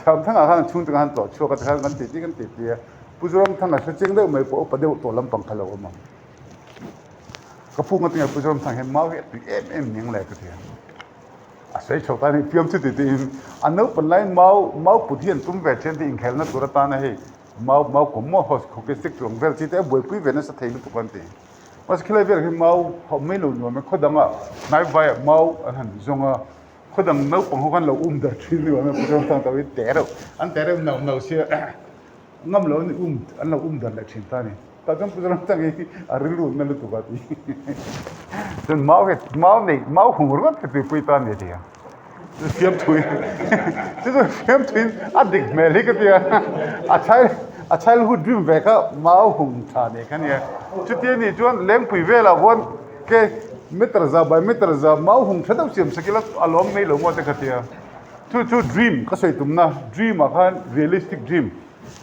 Samthanga khan an chhungte khan tlawh chhuak a tikhan kan titi kan titi a Pu Zoramthanga hre chiang deuh mai pawh upa deuh tawh lampang kha lo awm ang. Ka pu ngatinge Pu Zoramthang hian mau hi a tui em em ning le ka ti a. A sawi chho ta a ni, fiam chu ti tiin a naupang laiin mau mau put hi an tum ve ṭhian tih inkhelhna tur atana hei mau mau kawm maw hos hockey stick tur ang vel chi te a buaipui ve nasa thei lutuk an ti. Mahse khilai velah hian mau hauh mai lo nuam e, khaw dangah hnai vaiah mau an han zawng a, khaw dang naupang ho khan lo um dar ṭhin ni awm e, Pu Thang tawhin te reuh an te reuh nauh nauh sia ngam lo an um an lo um dar leh ṭhin ta a ni. Tah chuan Pu Zoramthang hi a rilru na lutuk a ti. Chuan mau hi mau nei mau hung ringawt ka tuipui ta a ni a ti a. Chu fiamthui chu chu fiamthuiin a dik hmel hi ka ti a. A child a childhood dream ve kha mau hung tha nei kha a nia. Chuti a nih chuan lengpui velah khuan ke meter za by meter za mau hung tha deuh siam sak ila a lawm mai lo maw te ka ti a. Chu chu dream ka sawi tumna dream ah khan realistic dream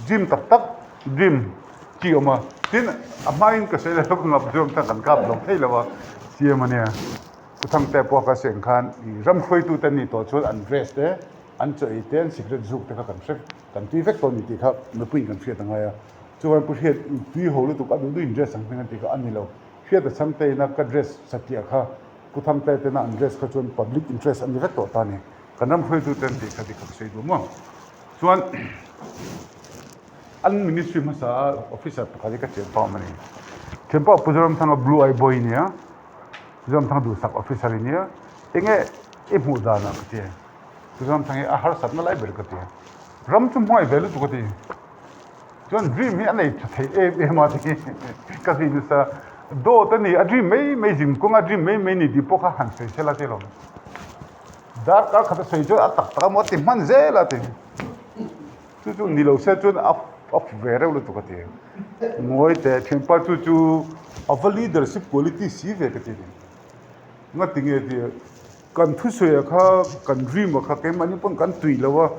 dream tak tak dream chi awm a tin a hmain ka sawi leh ngap zawng kha kan kap lo thei lo a siam a nia Pu Thangte pawh ka seng khan ih ram hruaitu te ni tawh chuan an dress te an chaw ei te an cigarette zuk te kha kan hre kan tui vek tawh a ni tih kha mipuiin kan hriat a ngai a chuan Pu Hriat tui ho lutuk a duh duhin dress ang hming an tih kha a ni lo Hriat a Chhangte ina ka dress satliah kha Pu Thangte tena an dress kha chuan public interest a ni vek tawh ta a ni kan ram hruaitu te an tih kha dik kha ka sawi duh maw chuan. An ministry hmasa a officer pakhat hi ka thianpa awm a ni. Thianpa Pu Zoramthanga blue eye boy nia, Zoramthanga duhsak officer i nia, enge i hmuh dan ah ka ti. Pu Zoramthanga hi a harsatna lai ber ka ti. Ram chu hmuai ve lutuk a ti. Chuan dream hi a nei tha thei em em a ti ka zui nasa. Dawt a ni, a dream mai mai zin kawnga dream mai mai ni tih pawh kha han sawi sela te lawm. Darkar khat a sawi chuan a tak tak a maw a ti hman zel a ti. Chu chu ni lo se chuan a a fu ve reuh lutuk a ti. Ngawi teh thianpa chu chu a va leadership quality si ve ka ti a ni. Ngati nge ti kan thusawi ah kha kan dream ah kha keimahni pawn kan tui lo a,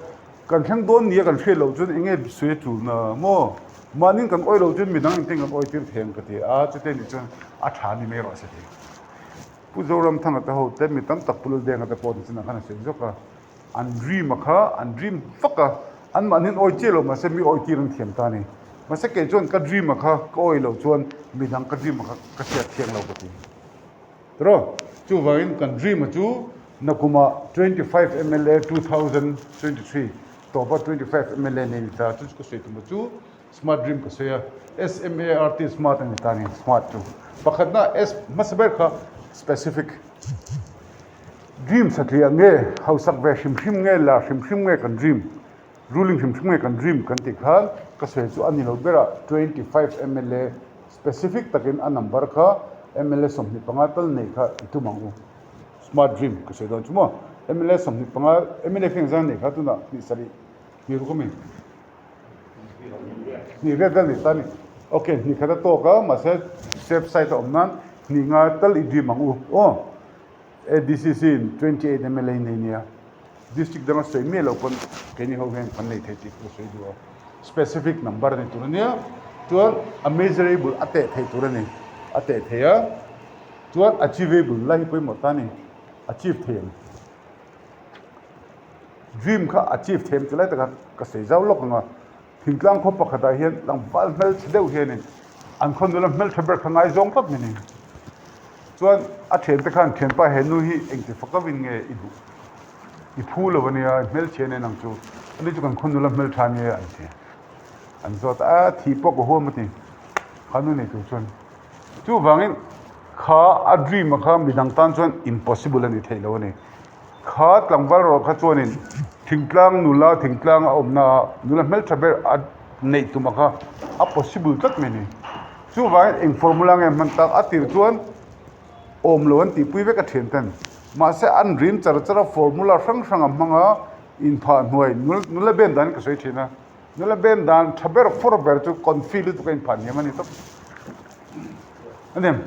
kan thleng dawn nia kan hriat loh chuan eng nge sawi a tul na maw? Mahni kan awih loh chuan midang engtin kan awih tir thei ang ka ti a, chute nih chuan a tha ni mai rawh se ti. Pu Zoramthanga te ho te mi tam tak Pu Laldenga te pawh ni chinah khan a sawi zawk a. An dream a kha an dream vak a, an mahni an awi chiah lo mahse mi awi tir an thiam ta a ni. Mahse kei chuan ka dream a kha ka awi loh chuan midang ka dream a kha ka hriat thiang lo ka ti. Tiraw? Chuvangin kan dream a chu nakumah 25 mla 2023 tawpa 25 mla nei ni ta chu chu ka sawi tum a chu smart dream ka sawi a, SMART smart a ni ta a ni smart chu. Pakhatna S hmasa ber kha specific. Dream satliah nge, hausak ve hrim hrim nge, lar hrim hrim nge kan dream, ruling hrim hrim nge kan dream kan tih khan ka sawi chu a ni lo ber a, 25 mla specific takin a number kha mla 25 tal nei kha i tum ang u. Smart dream ka sawi dawn chu maw? Mla 25, mla kha engzang nei kha tunah hnih sarih hnih ruk ami? Hnih riat vel nei ta a ni. Ok, hnih khat a tawk a, mahse safe side a awm nan hnih nga tal i dream ang u aw. ADCC in 28 mla nei nia, district danga sawi miah lo pawn keini ho hian kan nei thei tih ka sawi duh a, specific number a ni tur a nia, chuan a measurable a teh theih tur a ni, a teh thei a, chuan achievable lai hi pawimawh ta a ni, achieve thei ang, dream kha achieve thei ang chu lai taka ka sawi zau lawk ang a. Thingtlang khaw pakhatah hian tlangval hmelchhe deuh hianin an khaw nula hmeltha ber kha ngaizawng tlat mai a ni. Chuan a thiante khan thianpa he nu hi engti fak lovin nge i duh? I phu lo ania, i hmelchhe a nen ang chu. Ani chu kan khaw nula hmeltha ania an ti. An zawt a, a thih pawh ka huam a ti. Kha nu nei tur chuan. Chuvangin kha a dream a kha midang tan chuan impossible a ni theih lo a ni. Kha tlangval rawh kha chuanin thingtlang nula thingtlang a awmna ah nula hmeltha ber a neih tum a kha a possible tlat mai a ni. Chuvangin eng formula nge hman tak a tir chuan awm lo an tihpui vek a thian ten. Mahse an rin char char a formula hrang hrang a hmang a inphah hnuai nula ben dan ka sawi thin a. Nula ben dan tha ber fawr ber chu confi lutuk a inphah hniam a ni tawp. A ni em?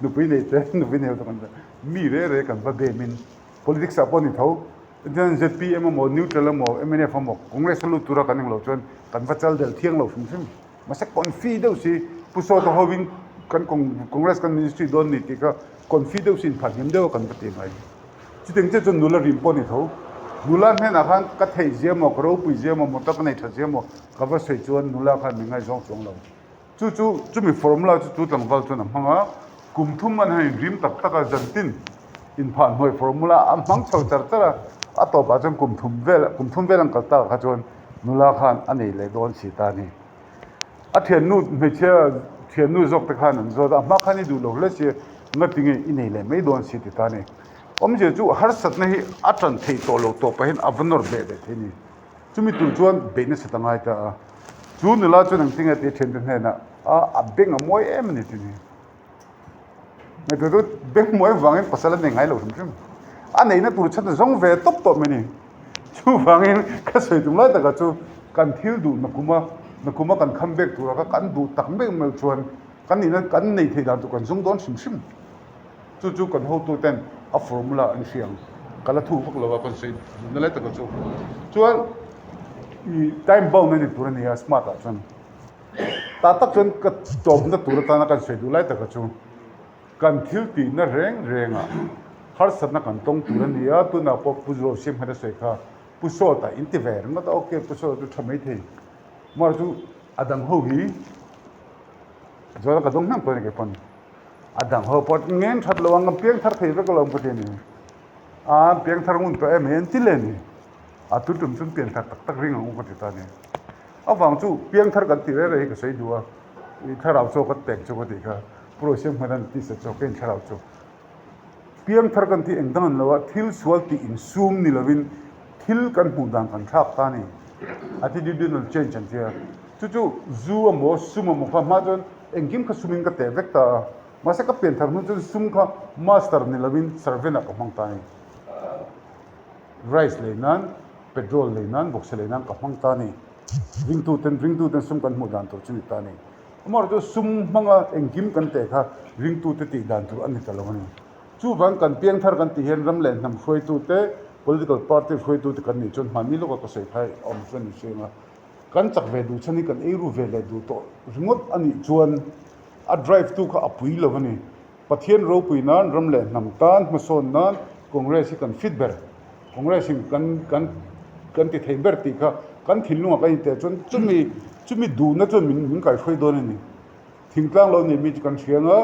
Nupui nei te nupui nei lutuk an ni. Mi re re kan va bem in politics ah pawh ni tho chuan zpm emaw neutral emaw mnf emaw congress a lut tura kan englo chuan kan va chal del thiang lo hrim hrim mahse confi deuh si pu sawta hovin kan congress kan ministry dawn ni tih kha confi deuh si in phah hniam deuh a kan va ti mai chutiang chiah chuan nula rim pawh ni tho nula hnenah khan ka theih zia maw ka ropui zia maw motor ka nei tha zia maw ka va sawi chuan nula khan min ngaihzawng chuang lo. Chu chu chumi formula chu chu tlangval chuan a hmang a, kum thum an han inrim tak tak a, zantin. Inphah hnuai formula a hmang chho char char a, a tawpah chuan kum thum vel kum thum vel an kal tak kha chuan nula khan a nei leh dawn si ta a ni. A thiannu hmeichhia thiannu zawk te khan an zawt a, a hma khan i duh lo hle si a, ngatinge i nei leh mai dawn si ti ta a ni. Awmzia chu harsatna hi a tan theih tawh lo tawh pahin a va nawr beh leh thei a ni. Chumi tur chuan beih nasa ta ngai ta a, chu nula chuan engtinge tih a thiante hnenah a a beng a mawi em a ni ti ni. Ngaihtuah chu beng mawi vangin pasal a nei ngai lo hrim hrim. A neihna tur chhan zawng ve tawp tawp mai a ni. Chuvangin ka sawi tum lai takah chu kan thil duh nakuma nakuma kan kham bek tura kha kan duh tak mek mek chuan kan nihna kan nei theih dan tur kan zawng dawn hrim hrim. Chu chu kan hotu ten a formula an hria ang. Ka la thu vak lo a kan sawi duhna lai takah chu. Chuan i time bound a ni tur a ni a smart ah chuan. Tah tak chuan ka tawpna tur atana kan sawi duh lai taka chu kan thil tihna reng rengah harsatna kan tawng tur a ni a, tunah pawh Pu Zuau Siam khan a sawi kha Pu Sawta in ti ve ringawt a, ok Pu Sawta chu tha mai thei mahse chu a dang ho hi zawhna ka dawng hnam pawh a ni kei pawn a dang ho pawh ngen that lo ang kan piang thar thei vek alawm ka ti a ni a piang thar ngun tawh em hi an ti leh a ni. A tu tum chuan pianthar tak tak ring ang u ka ti ta a ni. Avang chu piangthar kan tih reng reng hi ka sawi duh a, i thlarau chaw ka pek chu ka tih kha Puraw Siamhman an tisa chaw ka in thlarau chu. Piangthar kan tih eng dang an lo a, thil sual tih insum ni lovin thil kan hmuh dan kan thlak ta a ni. Attitudinal change an tia. Chu chu zu emaw sum emaw kha hma chuan engkim kha sumin ka teh vek ta a, mahse ka pianthar hnu chuan sum kha master ni lovin servant ah ka hmang ta a ni. Rice lei nan, petrol lei nan, vawksa lei nan ka hmang ta a ni. Ringtuten ringtuten sum kan hmuh dan tur chu ni ta a ni. Amaherawhchu sum hmanga engkim kan teh kha ringtute tih dan tur a ni ta lo a ni. Chuvang kan piangthar kan tih hian ram leh hnam hruaitute, political party hruaitute kan nih chuan hmanni lawka ka sawi kha a awm chuan ni hriang a. Kan chak ve duh chhan hi kan eiru ve leh duh tawh ringawt a nih chuan a drive tu kha a pui lo a ni. Pathian ropui nan ram leh hnam tan hmasawn nan Congress hi kan fit ber. Congress in kan kan kan ti thei ber tih kha kan thinlungah kan inteh chuan chumi chumi duhna chuan min min kaihruai dawn a ni. Thingtlang lo nei mi chu kan hria ang a,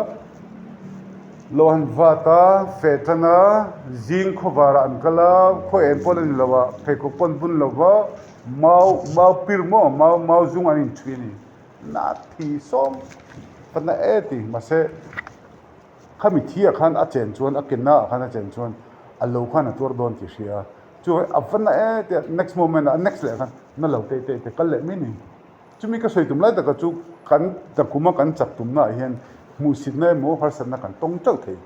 lo han vat a, feh tan a, zing khawvarah an kal a, khaw eng pawn a ni lo a, pheikhawk pawn bun lo va, mau mau pir maw mau mau zung an inchhui a ni. Na thi sawm ka na e ti mahse khami thi ah khan a chen chuan a kenna ah khan a chen chuan a lo khan a tuar dawn tih hria a chu a va na e tia next moment ah next leh khan na lo tei tei te kal leh mai ni chumi ka sawi tum lai taka chu kan takuma kan chak tumna ah hian hmuhsitna emaw harsatna kan tawng teuh thei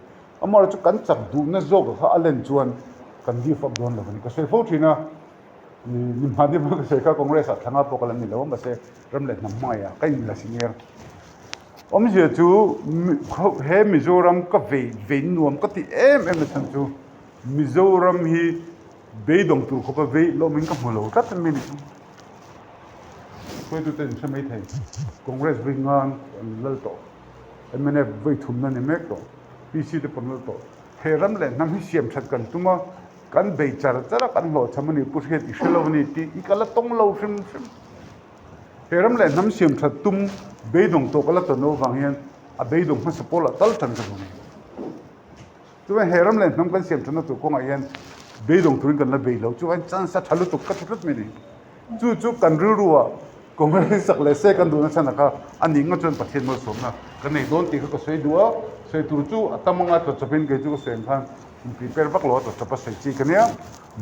amaherawhchu kan chak duhna zawk kha a len chuan kan give up dawn lo a ni ka sawi fo thin a. Nimhmahni hmang ka sawi kha Congress ah thlanga pawh ka la ni lo a mahse ram leh hnam hmangaih ah ka inla senior. Awmzia chu he Mizoram ka vei vei nuam ka tih em em na chhan chu Mizoram hi beidawng tur khawpa vei lawmin ka hmu lo tlat mai a ni chu. Hruaitute in hre mai thei Congress vawi ngan an lal tawh mnf vawi thumna ni mek tawh PC te pawh an lal tawh. He ram leh hnam hi siam that kan tum a. Kan bei char char a, kan hlawhchham a ni, Pu Hriat i hre lo a ni tih i ka la tawng lo hrim hrim. He ram leh hnam siam that tum beidawng tawh ka la tawn lo vang hian a beidawng hmasa pawl ah tal tan ka duh a ni. Chuan he ram leh hnam kan siam thatna tur kawngah hian beidawng turin kan la bei lo, chuan chance a tha lutuk ka ti tlat mai a ni. Chu chu kan rilru ah Congress sak leh se kan duhna chhan ah kha a nih ngawt chuan Pathian malsawmna ka nei dawn tih kha ka sawi duh a, sawi tur chu a tam anga tawchawpin kei chu ka sawi ang khan In prepare vak lo a tawchawp a sawi chi ka nia.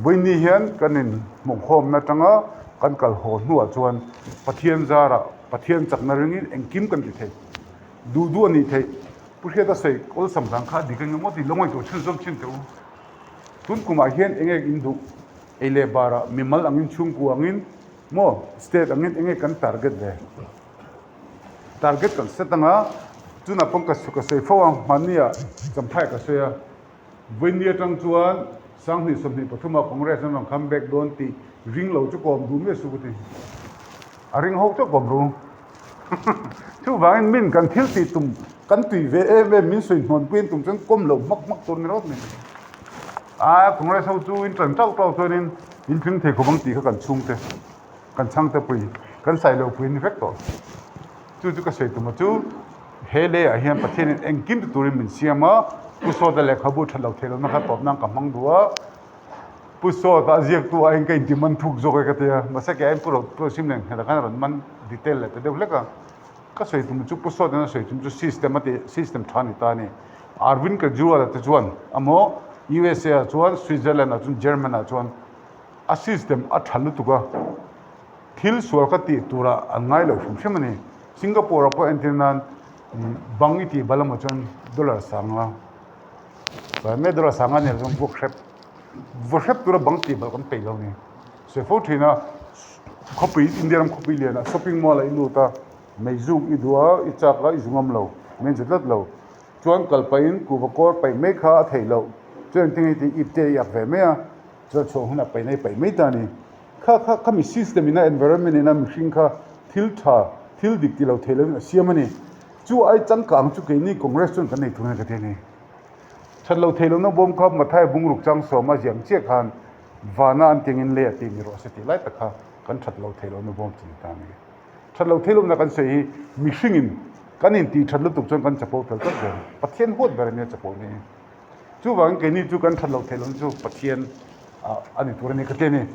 Vawiini hian kan in hmuhkhawmna atanga kan kal haw hnuah chuan Pathian zarah Pathian chakna ringin engkim kan ti thei. Duh duh a nih theih. Pu Hriata sawi awlsam dan kha a dik eng emaw tih lo ngaihtuah chhunzawm thin teh u. Tun kumah hian eng eng in duh ei leh barah mimal angin chhungkua angin maw state angin eng nge kan target ve. Target kan set anga chunah pawn ka ka sawi fo a hmanni ah Champhai ka sawi a. Vawiini atang chuan Sanghnih 23 ah Congress an rawn come back dawn tih ring lo chu kawm duh miah su ka ti. A ring ho chauh kawm ru. Chuvangin min kan thil tih tum kan tui ve em em min sawi hnuanpui an tum chuan kawm lo hmak hmak tur ni rawt mai. A Congress ho chu in tan tauh tauh chuanin in tling thei khawp ang tih kha kan chhungte kan chhangte pui kan sai lo pui a ni vek tawh. Chu chu ka sawi tum a chu he leiah hian Pathianin engkim ti turin min siam a. Pu Sawta lehkhabu that lo thei lohna kha tawp nan ka hmang duh a, Pu Sawta a ziaktu aiin ka inti man thuk zawk e ka ti a, mahse kei aiin Pu Ro Pu Rosim leh Nghela khan a rawn man detail leh ta deuh hlek a. Ka sawi tum chu Pu Sawta a sawi tum chu system a ti system tha a ni ta a ni. Arvind Kejriwal-a te chuan amaw USA ah chuan Switzerland ah chuan German ah chuan a system a tha lutuk a, thil sual kha tih turah an ngai lo hrim hrim a ni. Singapore ah pawh entir nan bang i tih bal emaw chuan dollar sanga chuan mai dollar sanga nen chuan vuak hrep vaw hrep tura bang tih bal kan peih lo a ni. Sawi fo thin a khawpui India ram khawpui lianah shopping mall ah i lut a meizuk i duh a i chak a i zu ngam lo mai zu tlat lo chuan kal pahin kuhva kawr paih mai kha a theih loh chuan engtin nge tih ip te i ak ve mai a chuan chhuah hunah paihna i paih mai ta a ni. Kha kha khami system ina environment ina mihring kha thil tha thil dik ti lo thei lovin a siam a ni. Chu ai changkang chu keini Congress chuan kan nei thung a ni ka ti a ni. That lo thei lohna bawm kha Mathai bungruk chang sawma ziam chiah khan vana an tiangin lei a ti ni rawh se tih lai tak kha kan that lo thei lohna bawm chu ni ta a ni. That lo thei lohna kan sawi hi mihringin kan intih that lutuk chuan kan chapo tel tlat zel. Pathian huat ber a nia chapo ni hi. Chuvangin keini chu kan that loh theih lohna chu Pathian a ni tur a ni ka ti a ni.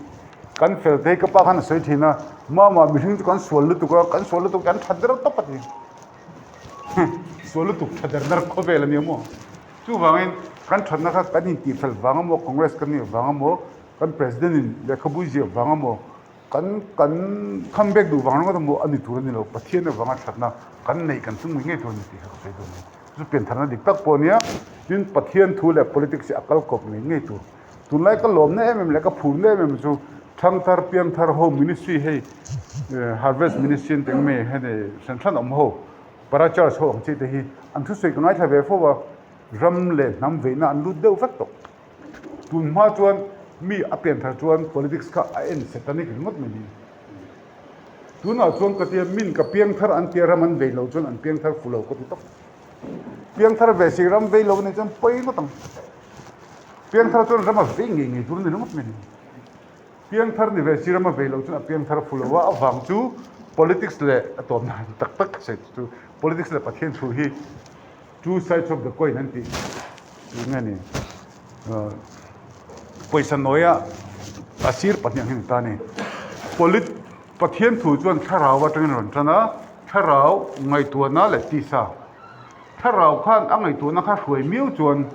Kan fel te hi ka pa khan a sawi thin a, Mama mihring chu kan sual lutuk a, kan sual lutuk kan tha der tawp a ti. Sual lutuk tha der der khawvel a nia maw. Chuvangin kan thatna kha kan intih fel vang emaw, Congress kan nih vang emaw, kan President in lehkhabu ziah vang emaw, Kan kan kham bek duh vang ringawt a maw a ni tur a ni lo, Pathian avanga thatna kan neih kan tum ngei ngei tur a ni tih kha ka sawi duh a ni. Chu piantharna dik tak pawh a nia, tin Pathian thu leh politics hi a kal kawp ngei ngei tur. Tunlai ka lawmna em em leh ka phurna em em chu Thangthar, Piangthar ho ministry hei Harvest Ministry an tih ang mai hei hran hran awm ho, Para Church ho ang chi te hi an thusawi ka ngaithla ve fo a, ram leh hnam veihna an lut deuh vek tawh. Tun hma chuan mi a pian thar chuan politics kha a en satanic ringawt mai ni. Tunah chuan ka tia min ka piang thar an tia ram an vei lo chuan an piang thar fu lo ka ti tawp. Piang thar ve si ram vei lo a nih chuan pawi ngawt ang. Piang thar chuan ram a vei ngei ngei tur a ni ringawt mai ni. Piang thar ni ve si ram a vei lo chuan a piang thar fu lo a, avang chu politics leh a tawpna tak tak ka sawi chu politics leh Pathian thu hi Two sides of the coin an tih tih nge ni pawisa nawia a sir pahnih ang hi a ni ta a ni. Polit Pathian thu chuan thlarau atangin a rawn tan a, thlarau ngaihtuahna leh tisa. Thlarau khan a ngaihtuahna kha hruai miau chuan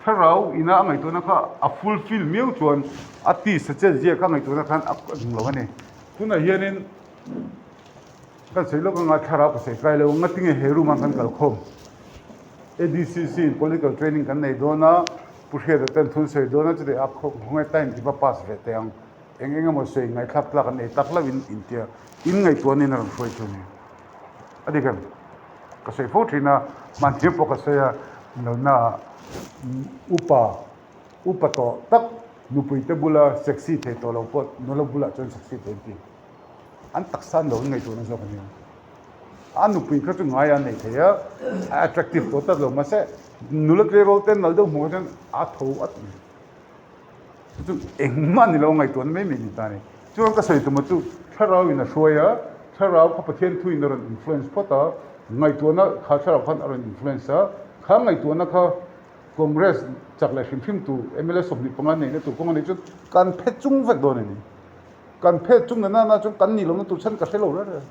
thlarau ina a ngaihtuahna kha a fulfill miau chuan a tisa chet zia kha ngaihtuahna khan a nung lo a ni. Tunah hianin. Kan sawi lawk anga thlarau ka sawi kai lo nga tinge he room ah kan kal khawm ADCC in political training kan nei dawn a Pu Hriata ten thun sawi dawn a chutih a khawngaih time ti va pass ve teh ang eng eng emaw sawi ngaihthlak tlak an nei tak lo in intia in ngaihtuah nen a rawn hruai chu a ni a dik em ka sawi fo thin a mahni pawh ka sawi a lohna ah upa upa tawh tak nupui te bula sexy thei tawh lo pawh nula bulah chuan sexy thei an ti. An taksa an lo ngaihtuahna zawk a nia. A nupui kha chu ngai a nei thei a, a attractive tawh tlat lo mahse nula tleirawl te nal deuh hmuh kha chuan a tho at mai. Chu chu engmah ni lo ngaihtuahna mai mai a ni ta a ni. Chuan ka sawi tumah chu thlarau in a hruai a, thlarau kha Pathian thu in a rawn influence phawt a, ngaihtuahna kha thlarau khan a rawn influence a, kha ngaihtuahna kha Congress chak leh hrim hrim tur mla 25 neihna tur kawng a nih chuan kan phe chung vek dawn a ni. Kan phet chung nana na chuan kan nih lohna tur chhan ka hre lo reng reng.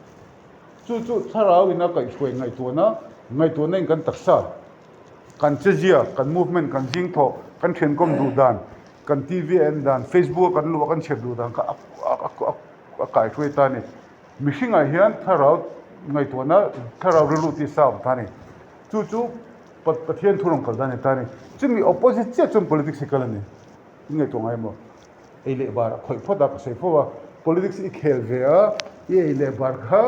Chu chu thlarau ina kaihhruai ngaihtuahna, ngaihtuahna in kan taksa, kan chezia, kan movement, kan zing thawh, kan thiankawm duh dan, kan TV a en dan, Facebook a kan luh a kan chhiar duh dan kha a kaihhruai ta a ni. Mihringah hian thlarau ngaihtuahna, thlarau rilru tih sa a awm ta a ni. Chu chu Pathian thu rawn kal dan a ni ta a ni. Chumi opposite chiah chuan politics hi kal a ni. I ngaihtuah ngai maw? Ei leh bar a khawih phawt a, ka sawi fo a, politics i khel ve a, i ei leh bar kha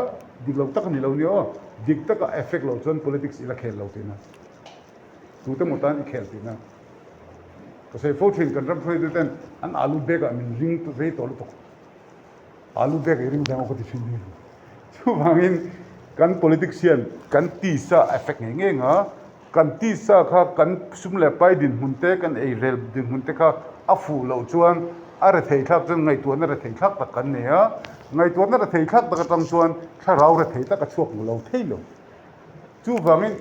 dik lo tak a ni lo nia aw, dik taka effect loh chuan politics i la khel lo tihna, tute maw tan i khel tihna. Ka sawi fo thin, kan ram hruaitu ten an alu bag ah min ring rei tawh lutuk, alu bag i ring dang aw ka ti thin hi. Chuvangin kan politics hian kan tisa effect ngei ngei ang a, Kan tisa kha kan sum leh pai dinhmun te, kan ei rel dinhmun te kha a fuh loh chuan a rethei thlak chuan ngaihtuahna rethei thlak tak kan nei a, ngaihtuahna rethei thlak tak atang chuan thlarau rethei tak a chhuak lo thei lo. Chuvangin.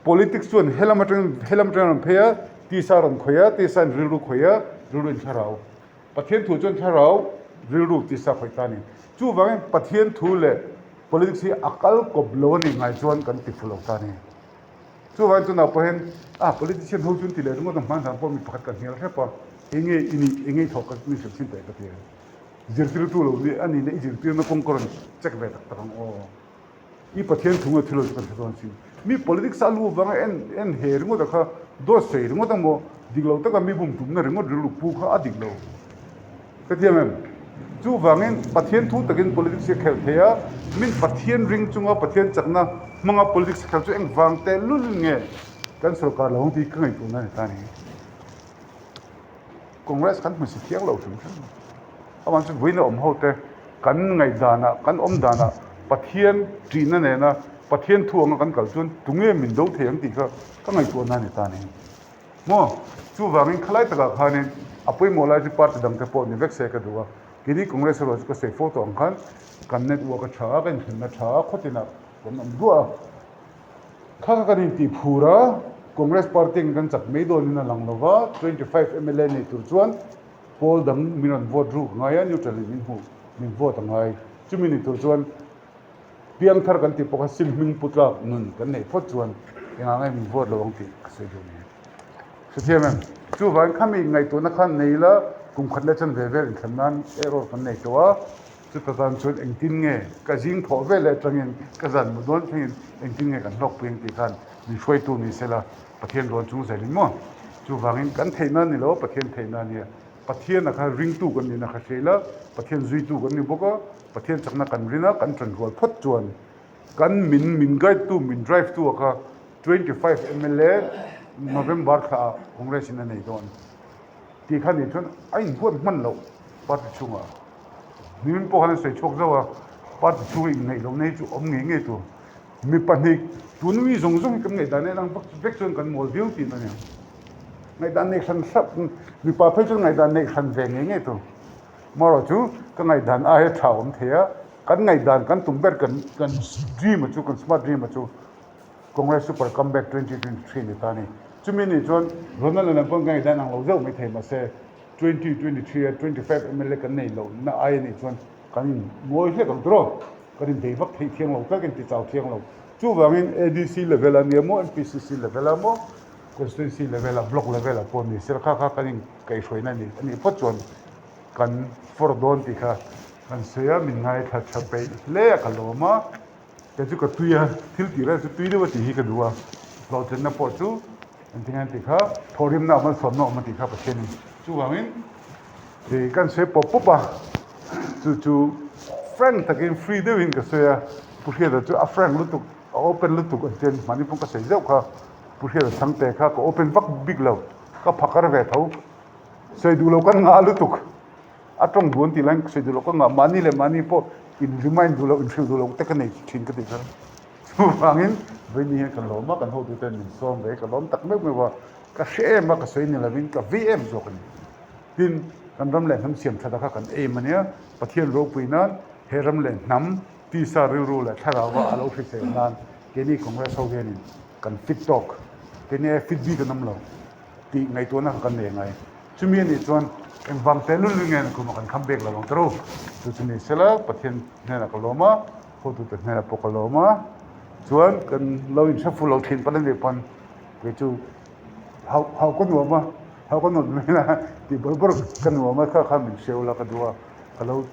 Politics chuan helam atangin helam atangin a rawn phei a, tisa a rawn khawih a, tisa in rilru khawih a, rilru in thlarau. Pathian thu chuan thlarau rilru tisa khawih ta a ni. Chuvangin Pathian thu leh politics hi a kal kawp lo a nih ngai chuan kan ti fu lo ta a ni. Chuvangin tunah pawh hian a politician ho chu an ti leh ringawt a, hmanhlan pawh mi pakhat kan hnial hrep a, enge i nih, enge i thawh ka min hrilh thin teh ka ti a. Zirtirtu lo nih a nihna i zirtirna kawng ka rawn check ve tak tak ang aw. I Pathian thunga thil lo chu kan hre dawn sin. Mi politics a lu vanga en en he ringawt a kha dawt sawi ringawt ang maw? Dik lo taka mi bum tumna ringawt rilru pu kha a dik lo. Ka thiam em? Chuvangin Pathian thu takin politics hi a khelh thei a, min Pathian ring chunga Pathian chakna hmanga politics a khelh chu engvang tehlul nge kan sorkar lo ang tih ka ngaihtuahna a ni ta a ni. Congress kan hmusi thiang lo hrim hrim. Amah chu vawiin a awm ho te kan ngaihdanah, kan awm danah Pathian ṭihna nena Pathian thu anga kan kal chuan tunge min do thei ang tih kha ka ngaihtuahna a ni ta a ni. Maw? Chuvangin khalai takah khanin a pawimawh lai chu party dangte pawh ni vek se ka duh a. Keini Congress erawh chu ka sawi fo tawh ang khan kan network a ṭha a, kan inthlenna a ṭha a, khawtinah kan awm duah a. Kha kha kan intih phur a, Congress party ang kan chak mai dawnin a lang lo va, 25 mla nei tur chuan pawl dang min rawn vote ruk a ngai a, neutral in min hmuh, min vote a ngai. Chumi ni tur chuan piangthar kan tih pawh kha sim hming pu tlak nun kan neih phawt chuan engah nge min vote lo ang tih ka sawi duh a ni. Hrethiam em? Chuvangin khami ngaihtuahna khan nei ila kum khat leh chanve vel inthlan nan error kan nei tawh a. Chuta tan chuan engtin nge ka zing thawh vel leh atangin ka zan mu dawn thlengin engtin nge kan hlawkpui ang tih khan min hruaitu ni sela Pathian rawn chung zel in maw? Chuvangin kan theihna ni lo Pathian theihna a nia. Pathian a kha ringtu kan nihna kha hria ila, Pathian zuitu kan ni bawk a, Pathian chakna kan rin a, kan ṭan rual phawt chuan kan min min guide tu, min drive tu a kha 25 mla November thla ah Congress in a nei dawn tih kha nih chuan a inbuat hman loh party chhungah. Nimin pawh khan an sawi chhuak zauh a, party chhunga inneih lohna hi chu awm ngei ngei tur. Mi pahnih tun mi zawng zawng hi kan ngaihdan en ang vak vek chuan kan mawl viau tihna a ni ang. Ngaihdan neih hran hrap, mipa phei chuan ngaihdan neih hran ve ngei ngei tur. Amaherawhchu ka ngaihdan aia tha awm thei a, kan ngaihdan kan tum ber kan kan dream a chu kan smart dream a chu Congress Super Comeback 2023 ni ta a ni. Chumi nih chuan Ronald-a nen pawhin ka ngaihdan ang lo zeuh mai thei mahse, 2023 a 25 mla kan nei loh na ai anih chuan kan in ngawi hlek ang tawh kan in bei vak theih thiang lo tlat kan ti chau thiang lo. Chuvangin ADC level a nia maw MPCC level a maw constituency level a block level ah pawh ni sela kha kha kan in kaihhruaina a nih phawt chuan kan fawr dawn tih kha kan sawi a min ngaithla tha peih hle a ka lawm a. Kei chu ka tui a, thil tih reng chu tui deuh a tih hi ka duh a, hlawhtlinna pawh chu engtin nge an tih kha, thawhrimna a malsawmna awm a tih kha Pathianin chuvangin ih kan sawi pawp pawp a, chu chu frank takin free deuhin ka sawi a, Pu Hriata chu a frank lutuk, a open lutuk an tia mahni pawh ka sawi zeuh kha, Pu Hriata chhangte kha ka open vak bik lo, ka phakar ve tho, sawi duh lo kan ngah lutuk. A tawng duh an tih laiin sawi duh loh ka ngah, mahni leh mahni pawh in remind duh loh, inhrilh duh loh te ka nei thin ka tih kha. Chuvangin vawiin hian ka lawm a, kan hotute min sawm ve, ka lawm tak meuh meuh a, ka hre em a, ka sawi ni lovin ka vei em zawk a ni. Tin, kan ram leh hnam siam that a kha kan aim a nia, Pathian ropui nan he ram leh hnam tisa rilru leh thlarau a lo hrisel nan keini Congress ho hianin kan fit tawk, keini aia fit bik an awm lo tih ngaihtuahna kha kan nei ngai. Chumi anih chuan engvang teh lul nge na khumah kan kham bek lo ang ta ru. Chu chu ni sela Pathian hnenah ka lawm a, hotute hnenah pawh ka lawm a. Chuan kan lo inhre fuh lo thin pawh anih pawn kei chu hauh hauh ka nuam a, hauh ka nuam mai a tih bawrh bawrh ka nuam a kha kha min hreu la ka duh a, ka lo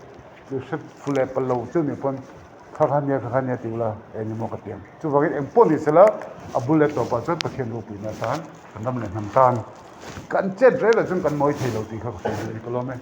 hre fuh leh pal lo chu anih pawn kha kha nia kha kha nia ti ula eng emaw ka ti ang. Chuvangin engpawh ni sela a bul leh tawpah chuan Pathian ropuina atan kan ram leh hnam tan. Kan chet rel ah chuan kan mawi thei lo tih kha ka sawi duh a ni ka lawm e.